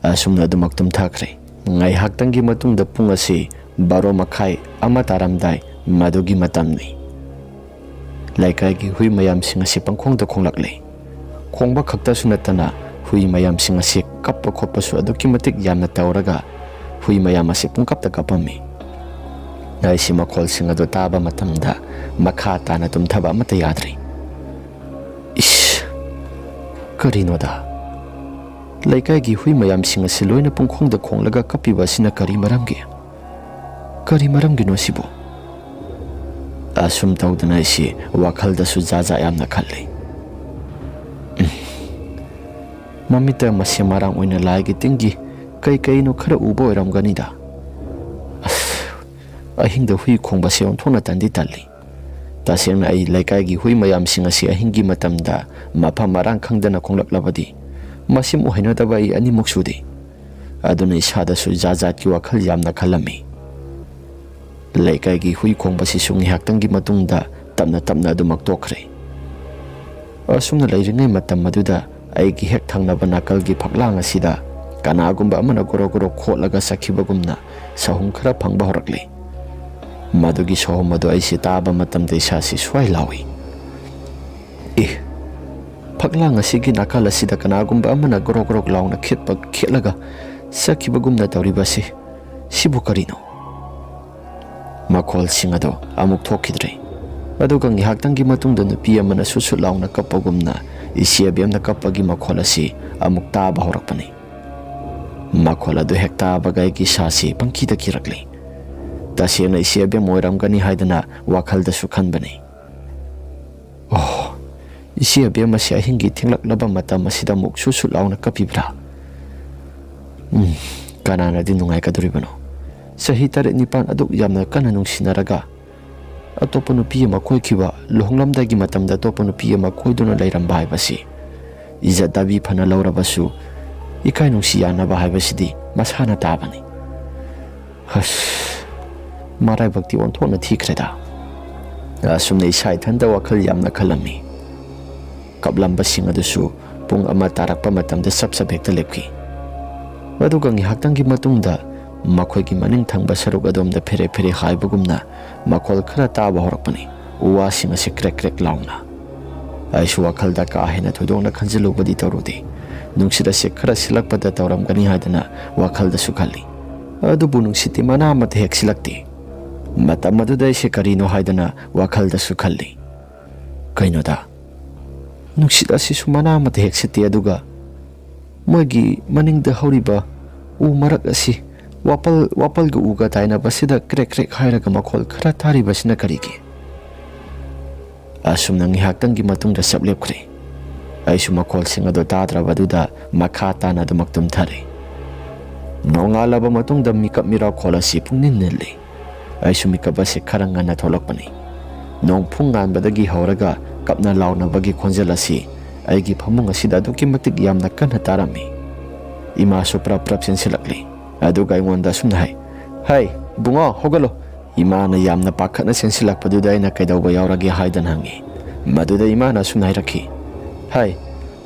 ꯑꯁꯨꯝꯅ ꯑꯗꯨꯃꯛ ꯇꯨꯝꯊꯈ꯭ꯔꯦ꯫ ꯉꯥꯏꯍꯥꯛꯇꯪꯒꯤ ꯃꯇꯨꯡꯗ ꯄꯨꯡ ꯑꯁꯤ ꯕꯥꯔꯣ ꯃꯈꯥꯏ, ꯑꯃ ꯇꯥꯔꯝꯗꯥꯏ ꯃꯗꯨꯒꯤ ꯃꯇꯝꯅꯤ꯫ ꯂꯩꯀꯥꯏꯒꯤ ꯍꯨꯏ ꯃꯌꯥꯝꯁꯤꯡ ꯑꯁꯤ ꯄꯪꯈꯣꯡꯗ ꯈꯣꯡꯂꯛꯂꯤ꯫ ꯈꯣꯡꯕ ꯈꯛꯇꯁꯨ ꯅꯠꯇꯅ ꯍꯨꯏ ꯃꯌꯥꯝꯁꯤꯡ ꯑꯁꯤ ꯀꯞꯄ ꯈꯣꯠꯄꯁꯨ ꯑꯗꯨꯛꯀꯤ ꯃꯇꯤꯛ ꯌꯥꯝꯅ ꯇꯧꯔꯒ ꯍꯨꯏ ꯃꯌꯥꯝ ꯑꯁꯤ ꯄꯨꯡꯀꯞꯇ ꯀꯞꯄꯝꯃꯤ꯫ ꯑꯩꯁꯤ ꯃꯈꯣꯜꯁꯤꯡ ꯑꯗꯨ ꯇꯥꯕ ꯃꯇꯝꯗ ꯃꯈꯥ ꯇꯥꯅ ꯇꯨꯝꯊꯕ ꯑꯃꯠꯇ ꯌꯥꯗ꯭ꯔꯦ꯫ ꯏꯁ! ꯀꯔꯤꯅꯣꯗ? ꯂꯩꯀꯥꯏꯒꯤ ꯍꯨꯏ ꯃꯌꯥꯝꯁꯤꯡ ꯑꯁꯤ ꯂꯣꯏꯅ ꯄꯨꯡꯈꯣꯡꯗ ꯈꯣꯡꯂꯒ ꯀꯞꯄꯤꯕ ꯑꯁꯤꯅ ꯀꯔꯤ ꯃꯔꯝꯒꯤ? ꯀꯔꯤ ꯃꯔꯝꯒꯤꯅꯣ ꯁꯤꯕꯨ? ꯑꯁꯨꯝ ꯇꯧꯗꯅ ꯑꯩꯁꯤ ꯋꯥꯈꯜꯗꯁꯨ ꯖꯥꯠ ꯖꯥꯠ ꯌꯥꯝꯅ ꯈꯜꯂꯤ꯫ ꯎꯝ꯫ ꯃꯃꯤꯠꯇ ꯃꯁꯦ ꯃꯔꯥꯡ ꯑꯣꯏꯅ ꯂꯥꯏꯒꯤ ꯇꯤꯟꯒꯤ ꯀꯩ ꯀꯩꯅꯣ ꯈꯔ ꯎꯕ ꯑꯣꯏꯔꯝꯒꯅꯤꯗ꯫ ꯑꯁ, ꯑꯍꯤꯡꯗ ꯍꯨꯏ ꯈꯣꯡꯕꯁꯦ ꯑꯣꯟꯊꯣꯛꯅ ꯇꯟꯗꯤ ꯇꯜꯂꯤ꯫ ꯇꯁꯦꯡꯅ ꯑꯩ ꯂꯩꯀꯥꯏꯒꯤ ꯍꯨꯏ ꯃꯌꯥꯝꯁꯤꯡ ꯑꯁꯤ ꯑꯍꯤꯡꯒꯤ ꯃꯇꯝꯗ ꯃꯐꯝ ꯃꯔꯥꯡ ꯈꯪꯗꯅ ꯈꯣꯡꯂꯛꯂꯕꯗꯤ ꯃꯁꯤꯃꯨꯛ ꯍꯩꯅꯗꯕ ꯑꯩ ꯑꯅꯤꯃꯨꯛ ꯁꯨꯗꯦ꯫ ꯑꯗꯨꯅ ꯏꯁꯥꯗꯁꯨ ꯖꯥꯠ ꯖꯥꯠꯀꯤ ꯋꯥꯈꯜ ꯌꯥꯝꯅ ꯈꯜꯂꯝꯃꯤ꯫ ꯂꯩꯀꯥꯏꯒꯤ ꯍꯨꯏ ꯈꯣꯡꯕꯁꯤꯁꯨ ꯉꯥꯏꯍꯥꯛꯇꯪꯒꯤ ꯃꯇꯨꯡꯗ ꯇꯞꯅ ꯇꯞꯅ ꯑꯗꯨꯃꯛ ꯇꯣꯛꯈ꯭ꯔꯦ꯫ ꯑꯁꯨꯝꯅ ꯂꯩꯔꯤꯉꯩ ꯃꯇꯝ ꯑꯗꯨꯗ ꯑꯩꯒꯤ ꯍꯦꯛ ꯊꯪꯅꯕ ꯅꯥꯀꯜꯒꯤ ꯐꯛꯂꯥꯡ ꯑꯁꯤꯗ ꯀꯅꯥꯒꯨꯝꯕ ꯑꯃꯅ ꯒꯣꯔꯣ ꯒꯣꯔꯣ ꯈꯣꯠꯂꯒ ꯆꯠꯈꯤꯕꯒꯨꯝꯅ ꯁꯍꯨꯝ ꯈꯔ ꯐꯪꯕ ꯍꯧꯔꯛꯂꯤ꯫ ꯃꯗꯨꯒꯤ ꯁꯍꯨꯝ ꯑꯗꯨ ꯑꯩꯁꯤ ꯇꯥꯕ ꯃꯇꯝꯗ ꯏꯁꯥꯁꯤ ꯁ꯭ꯋꯥꯏ ꯂꯥꯎꯏ꯫ ꯑꯦ, ꯐꯛꯂꯥꯡ ꯑꯁꯤꯒꯤ ꯅꯥꯀꯜ ꯑꯁꯤꯗ ꯀꯅꯥꯒꯨꯝꯕ ꯑꯃꯅ ꯒ꯭ꯔꯣꯛ ꯒ꯭ꯔꯣꯛ ꯂꯥꯎꯅ ꯈꯦꯠꯄ ꯈꯦꯠꯂꯒ ꯆꯠꯈꯤꯕꯒꯨꯝꯅ ꯇꯧꯔꯤꯕ ꯑꯁꯤ, ꯁꯤꯕꯨ ꯀꯔꯤꯅꯣ? ꯃꯈꯣꯜꯁꯤꯡ ꯑꯗꯨ ꯑꯃꯨꯛ ꯊꯣꯛꯈꯤꯗ꯭ꯔꯦ꯫ ꯑꯗꯨꯒ ꯉꯥꯏꯍꯥꯛꯇꯪꯒꯤ ꯃꯇꯨꯡꯗ ꯅꯨꯄꯤ ꯑꯃꯅ ꯁꯨꯠ ꯁꯨꯠ ꯂꯥꯎꯅ ꯀꯞꯄꯒꯨꯝꯅ ꯏꯆꯦ ꯑꯕꯦꯝꯅ ꯀꯞꯄꯒꯤ ꯃꯈꯣꯜ ꯑꯁꯤ ꯑꯃꯨꯛ ꯇꯥꯕ ꯍꯧꯔꯛꯄꯅꯤ꯫ ꯃꯈꯣꯜ ꯑꯗꯨ ꯍꯦꯛ ꯇꯥꯕꯒ ꯑꯩꯒꯤ ꯏꯁꯥꯁꯤ ꯄꯪꯀꯤꯗ ꯀꯤꯔꯛꯂꯤ꯫ ꯇꯁꯦꯡꯅ ꯏꯆꯦ ꯑꯕꯦꯝ ꯑꯣꯏꯔꯝꯒꯅꯤ ꯍꯥꯏꯗꯅ ꯋꯥꯈꯜꯗꯁꯨ ꯈꯟꯕꯅꯤ꯫ ꯑꯣ, ꯏꯆꯦ ꯑꯕꯦꯝ ꯑꯁꯤ ꯑꯍꯤꯡꯒꯤ ꯊꯦꯡꯂꯛꯂꯕ ꯃꯇꯝ ꯑꯁꯤꯗ ꯑꯃꯨꯛ ꯁꯨꯠ ꯁꯨꯠ ꯂꯥꯎꯅ ꯀꯞꯄꯤꯕ꯭ꯔꯥ? ꯎꯝ, ꯀꯅꯥꯅꯗꯤ ꯅꯨꯡꯉꯥꯏꯒꯗꯧꯔꯤꯕꯅꯣ? ꯆꯍꯤ ꯇꯔꯦꯠ ꯅꯤꯄꯥꯟ ꯑꯗꯨꯛ ꯌꯥꯝꯅ ꯀꯟꯅ ꯅꯨꯡꯁꯤꯅꯔꯒ ꯑꯇꯣꯞꯄ ꯅꯨꯄꯤ ꯑꯃ ꯀꯣꯏꯈꯤꯕ, ꯂꯨꯍꯣꯡꯂꯝꯗꯥꯏꯒꯤ ꯃꯇꯝꯗ ꯑꯇꯣꯞꯄ ꯅꯨꯄꯤ ꯑꯃ ꯀꯣꯏꯗꯨꯅ ꯂꯩꯔꯝꯕ ꯍꯥꯏꯕꯁꯤ, ꯏꯖꯠ ꯗꯥꯕꯤ ꯐꯅ ꯂꯧꯔꯕꯁꯨ ꯏꯀꯥꯏ ꯅꯨꯡꯁꯤ ꯌꯥꯅꯕ ꯍꯥꯏꯕꯁꯤꯗꯤ ꯃꯁꯥꯅ ꯇꯥꯕꯅꯤ꯫ ꯍꯁ, ꯃꯔꯥꯏꯕꯛꯇꯤ ꯑꯣꯟꯊꯣꯛꯅ ꯊꯤꯈ꯭ꯔꯦꯗ꯫ ꯑꯁꯨꯝꯅ ꯏꯁꯥ ꯏꯊꯟꯇ ꯋꯥꯈꯜ ꯌꯥꯝꯅ ꯈꯜꯂꯝꯃꯤ꯫ ꯀꯞꯂꯝꯕꯁꯤꯡ ꯑꯗꯨꯁꯨ ꯄꯨꯡ ꯑꯃ ꯇꯥꯔꯛꯄ ꯃꯇꯝꯗ ꯆꯞ ꯆꯞ ꯍꯦꯛꯇ ꯂꯦꯞꯈꯤ꯫ ꯑꯗꯨꯒ ꯉꯥꯏꯍꯥꯛꯇꯪꯒꯤ ꯃꯇꯨꯡꯗ ꯃꯈꯣꯏꯒꯤ ꯃꯅꯤꯡ ꯊꯪꯕ ꯁꯔꯨꯛ ꯑꯗꯣꯝꯗ ꯐꯦꯔꯦ ꯐꯦꯔꯦ ꯍꯥꯏꯕꯒꯨꯝꯅ ꯃꯈꯣꯜ ꯈꯔ ꯇꯥꯕ ꯍꯧꯔꯛꯄꯅꯤ, ꯎ ꯋꯥꯁꯤꯡ ꯑꯁꯤ ꯀ꯭ꯔꯦꯛ ꯀ꯭ꯔꯦꯛ ꯂꯥꯎꯅ꯫ ꯑꯩꯁꯨ ꯋꯥꯈꯜꯗ ꯀꯥ ꯍꯦꯟꯅ ꯊꯣꯏꯗꯣꯛꯅ ꯈꯟꯖꯤꯜꯂꯨꯕꯗꯤ ꯇꯧꯔꯨꯗꯦ꯫ ꯅꯨꯡꯁꯤꯠ ꯑꯁꯤ ꯈꯔ ꯁꯤꯜꯂꯛꯄꯗ ꯇꯧꯔꯝꯒꯅꯤ ꯍꯥꯏꯗꯅ ꯋꯥꯈꯜꯗꯁꯨ ꯈꯜꯂꯤ꯫ ꯑꯗꯨꯕꯨ ꯅꯨꯡꯁꯤꯠꯇꯤ ꯃꯅꯥ ꯑꯃꯠꯇ ꯍꯦꯛ ꯁꯤꯜꯂꯛꯇꯦ꯫ ꯃꯇꯝ ꯑꯗꯨꯗ ꯑꯩꯁꯦ ꯀꯔꯤꯅꯣ ꯍꯥꯏꯗꯅ ꯋꯥꯈꯜꯗꯁꯨ ꯈꯜꯂꯤ꯫ ꯀꯩꯅꯣꯗ, ꯅꯨꯡꯁꯤꯠ ꯑꯁꯤꯁꯨ ꯃꯅꯥ ꯑꯃꯠꯇ ꯍꯦꯛ ꯁꯤꯠꯇꯦ, ꯑꯗꯨꯒ ꯃꯣꯏꯒꯤ ꯃꯅꯤꯡꯗ ꯍꯧꯔꯤꯕ ꯎ ꯃꯔꯛ ꯑꯁꯤ ꯋꯥꯄꯜ, ꯋꯥꯄꯜꯒ ꯎꯒ ꯇꯥꯏꯅꯕꯁꯤꯗ ꯀ꯭ꯔꯦꯛ ꯀ꯭ꯔꯦꯛ ꯍꯥꯏꯔꯒ ꯃꯈꯣꯜ ꯈꯔ ꯇꯥꯔꯤꯕꯁꯤꯅ ꯀꯔꯤꯒꯤ? ꯑꯁꯨꯝꯅ ꯉꯥꯏꯍꯥꯛꯇꯪꯒꯤ ꯃꯇꯨꯡꯗ ꯆꯞ ꯂꯦꯞꯈ꯭ꯔꯦ꯫ ꯑꯩꯁꯨ ꯃꯈꯣꯜꯁꯤꯡ ꯑꯗꯨ ꯇꯥꯗ꯭ꯔꯕꯗꯨꯗ ꯃꯈꯥ ꯇꯥꯅ ꯑꯗꯨꯃꯛ ꯇꯨꯝꯊꯔꯦ꯫ ꯅꯣꯡꯉꯥꯜꯂꯕ ꯃꯇꯨꯡꯗ ꯃꯤꯀꯞ ꯃꯤꯔꯥꯎꯈꯣꯜ ꯑꯁꯤ ꯄꯨꯡꯅꯤꯜ ꯅꯤꯜꯂꯤ꯫ ꯑꯩꯁꯨ ꯃꯤꯀꯞ ꯑꯁꯤ ꯈꯔ ꯉꯟꯅ ꯊꯣꯛꯂꯛꯄꯅꯤ꯫ ꯅꯣꯡ ꯐꯨꯡ ꯉꯥꯟꯕꯗꯒꯤ ꯍꯧꯔꯒ ꯀꯞꯅ ꯂꯥꯎꯅꯕꯒꯤ ꯈꯣꯟꯖꯦꯜ ꯑꯁꯤ ꯑꯩꯒꯤ ꯐꯃꯨꯡ ꯑꯁꯤꯗ ꯑꯗꯨꯛꯀꯤ ꯃꯇꯤꯛ ꯌꯥꯝꯅ ꯀꯟꯅ ꯇꯥꯔꯝꯃꯤ꯫ ꯏꯃꯥꯁꯨ ꯄ꯭ꯔꯞ ꯄ꯭ꯔꯞ ꯆꯦꯟꯁꯤꯜꯂꯛꯂꯤ꯫ ꯑꯗꯨꯒ ꯑꯩꯉꯣꯟꯗ ꯑꯁꯨꯝꯅ ꯍꯥꯏ, "ꯍꯩ, ꯕꯨꯡꯉꯣ, ꯍꯧꯒꯠꯂꯣ!" ꯏꯃꯥꯅ ꯌꯥꯝꯅ ꯄꯥꯈꯠꯅ ꯆꯦꯟꯁꯤꯜꯂꯛꯄꯗꯨꯗ ꯑꯩꯅ ꯀꯩꯗꯧꯕ ꯌꯥꯎꯔꯒꯦ ꯍꯥꯏꯗꯅ ꯍꯪꯉꯤ꯫ ꯃꯗꯨꯗ ꯏꯃꯥꯅ ꯑꯁꯨꯝꯅ ꯍꯥꯏꯔꯛꯈꯤ, "ꯍꯩ,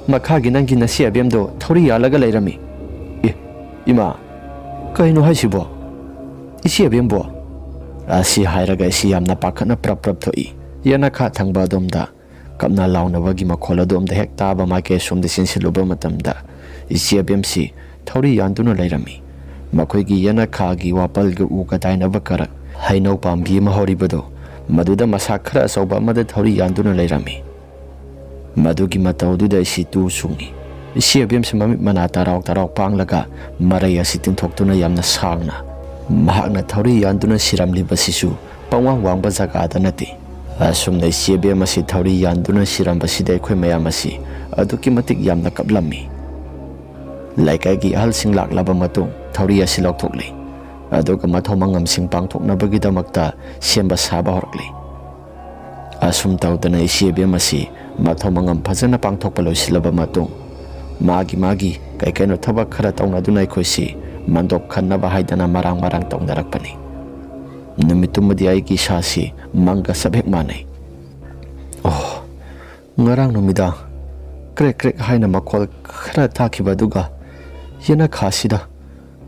ꯃꯈꯥꯒꯤ ꯅꯪꯒꯤ ꯅꯆꯦ ꯑꯕꯦꯝꯗꯣ ꯊꯧꯔꯤ ꯌꯥꯜꯂꯒ ꯂꯩꯔꯝꯃꯤ꯫" "ꯑꯦ, ꯏꯃꯥ, ꯀꯩꯅꯣ ꯍꯥꯏꯁꯤꯕꯣ? ꯏꯆꯦ ꯑꯕꯦꯝꯕꯣ?" ꯑꯁꯤ ꯍꯥꯏꯔꯒ ꯑꯩꯁꯤ ꯌꯥꯝꯅ ꯄꯥꯈꯠꯅ ꯄ꯭ꯔꯞ ꯄ꯭ꯔꯞ ꯊꯣꯛꯏ꯫ ꯌꯦꯅꯈꯥ ꯊꯪꯕ ꯑꯗꯣꯝꯗ ꯀꯞꯅ ꯂꯥꯎꯅꯕꯒꯤ ꯃꯈꯣꯜ ꯑꯗꯣꯝꯗ ꯍꯦꯛ ꯇꯥꯕ ꯃꯥꯏꯀꯩ ꯑꯁꯣꯝꯗ ꯆꯦꯟꯁꯤꯜꯂꯨꯕ ꯃꯇꯝꯗ, ꯏꯆꯦ ꯑꯕꯦꯝꯁꯤ ꯊꯧꯔꯤ ꯌꯥꯟꯗꯨꯅ ꯂꯩꯔꯝꯃꯤ꯫ ꯃꯈꯣꯏꯒꯤ ꯌꯦꯅꯈꯥꯒꯤ ꯋꯥꯄꯜꯒ ꯎꯒ ꯇꯥꯏꯅꯕ ꯀꯔꯛ ꯍꯩꯅꯧ ꯄꯥꯝꯕꯤ ꯑꯃ ꯍꯧꯔꯤꯕꯗꯨ, ꯃꯗꯨꯗ ꯃꯁꯥ ꯈꯔ ꯑꯆꯧꯕ ꯑꯃꯗ ꯊꯧꯔꯤ ꯌꯥꯟꯗꯨꯅ ꯂꯩꯔꯝꯃꯤ꯫ ꯃꯗꯨꯒꯤ ꯃꯇꯧꯗꯨꯗ ꯑꯩꯁꯤ ꯇꯨ ꯆꯨꯡꯏ꯫ ꯏꯆꯦ ꯑꯕꯦꯝꯁꯤ ꯃꯃꯤꯠ ꯃꯅꯥ ꯇꯔꯥꯎ ꯇꯔꯥꯎ ꯄꯥꯡꯂꯒ ꯃꯔꯩ ꯑꯁꯤ ꯇꯤꯡꯊꯣꯛꯇꯨꯅ ꯌꯥꯝꯅ ꯁꯥꯡꯅ ꯃꯍꯥꯛꯅ ꯊꯧꯔꯤ ꯌꯥꯟꯗꯨꯅ ꯁꯤꯔꯝꯂꯤꯕꯁꯤꯁꯨ ꯄꯪꯋꯥꯡ ꯋꯥꯡꯕ ꯖꯒꯥꯗ ꯅꯠꯇꯦ꯫ ꯑꯁꯨꯝꯅ ꯏꯆꯦ ꯑꯕꯦꯝ ꯑꯁꯤ ꯊꯧꯔꯤ ꯌꯥꯟꯗꯨꯅ ꯁꯤꯔꯝꯕꯁꯤꯗ ꯑꯩꯈꯣꯏ ꯃꯌꯥꯝ ꯑꯁꯤ ꯑꯗꯨꯛꯀꯤ ꯃꯇꯤꯛ ꯌꯥꯝꯅ ꯀꯞꯂꯝꯃꯤ꯫ ꯂꯩꯀꯥꯏꯒꯤ ꯑꯍꯜꯁꯤꯡ ꯂꯥꯛꯂꯕ ꯃꯇꯨꯡ ꯊꯧꯔꯤ ꯑꯁꯤ ꯂꯧꯊꯣꯛꯂꯤ꯫ ꯑꯗꯨꯒ ꯃꯊꯧ ꯃꯉꯝꯁꯤꯡ ꯄꯥꯡꯊꯣꯛꯅꯕꯒꯤꯗꯃꯛꯇ ꯁꯦꯝꯕ ꯁꯥꯕ ꯍꯧꯔꯛꯂꯤ꯫ ꯑꯁꯨꯝ ꯇꯧꯗꯅ ꯏꯆꯦ ꯏꯕꯦꯝ ꯑꯁꯤ ꯃꯊꯧ ꯃꯉꯝ ꯐꯖꯅ ꯄꯥꯡꯊꯣꯛꯄ ꯂꯣꯏꯁꯤꯜꯂꯕ ꯃꯇꯨꯡ, ꯃꯥꯒꯤ ꯃꯥꯒꯤ ꯀꯩ ꯀꯩꯅꯣ ꯊꯕꯛ ꯈꯔ ꯇꯧꯅꯗꯨꯅ ꯑꯩꯈꯣꯏꯁꯤ ꯃꯟꯗꯣꯞ ꯈꯟꯅꯕ ꯍꯥꯏꯗꯅ ꯃꯔꯥꯡ ꯃꯔꯥꯡ ꯇꯧꯅꯔꯛꯄꯅꯤ꯫ ꯅꯨꯃꯤꯠꯇꯨꯃꯗꯤ ꯑꯩꯒꯤ ꯏꯁꯥꯁꯤ ꯃꯪꯒ ꯆꯞ ꯍꯦꯛ ꯃꯥꯟꯅꯩ꯫ ꯑꯣ, ꯉꯔꯥꯡ ꯅꯨꯃꯤꯗꯥꯡ ꯀ꯭ꯔꯦꯛ ꯀ꯭ꯔꯦꯛ ꯍꯥꯏꯅ ꯃꯈꯣꯜ ꯈꯔ ꯇꯥꯈꯤꯕ ꯑꯗꯨꯒ ꯌꯦꯅꯈꯥꯁꯤꯗ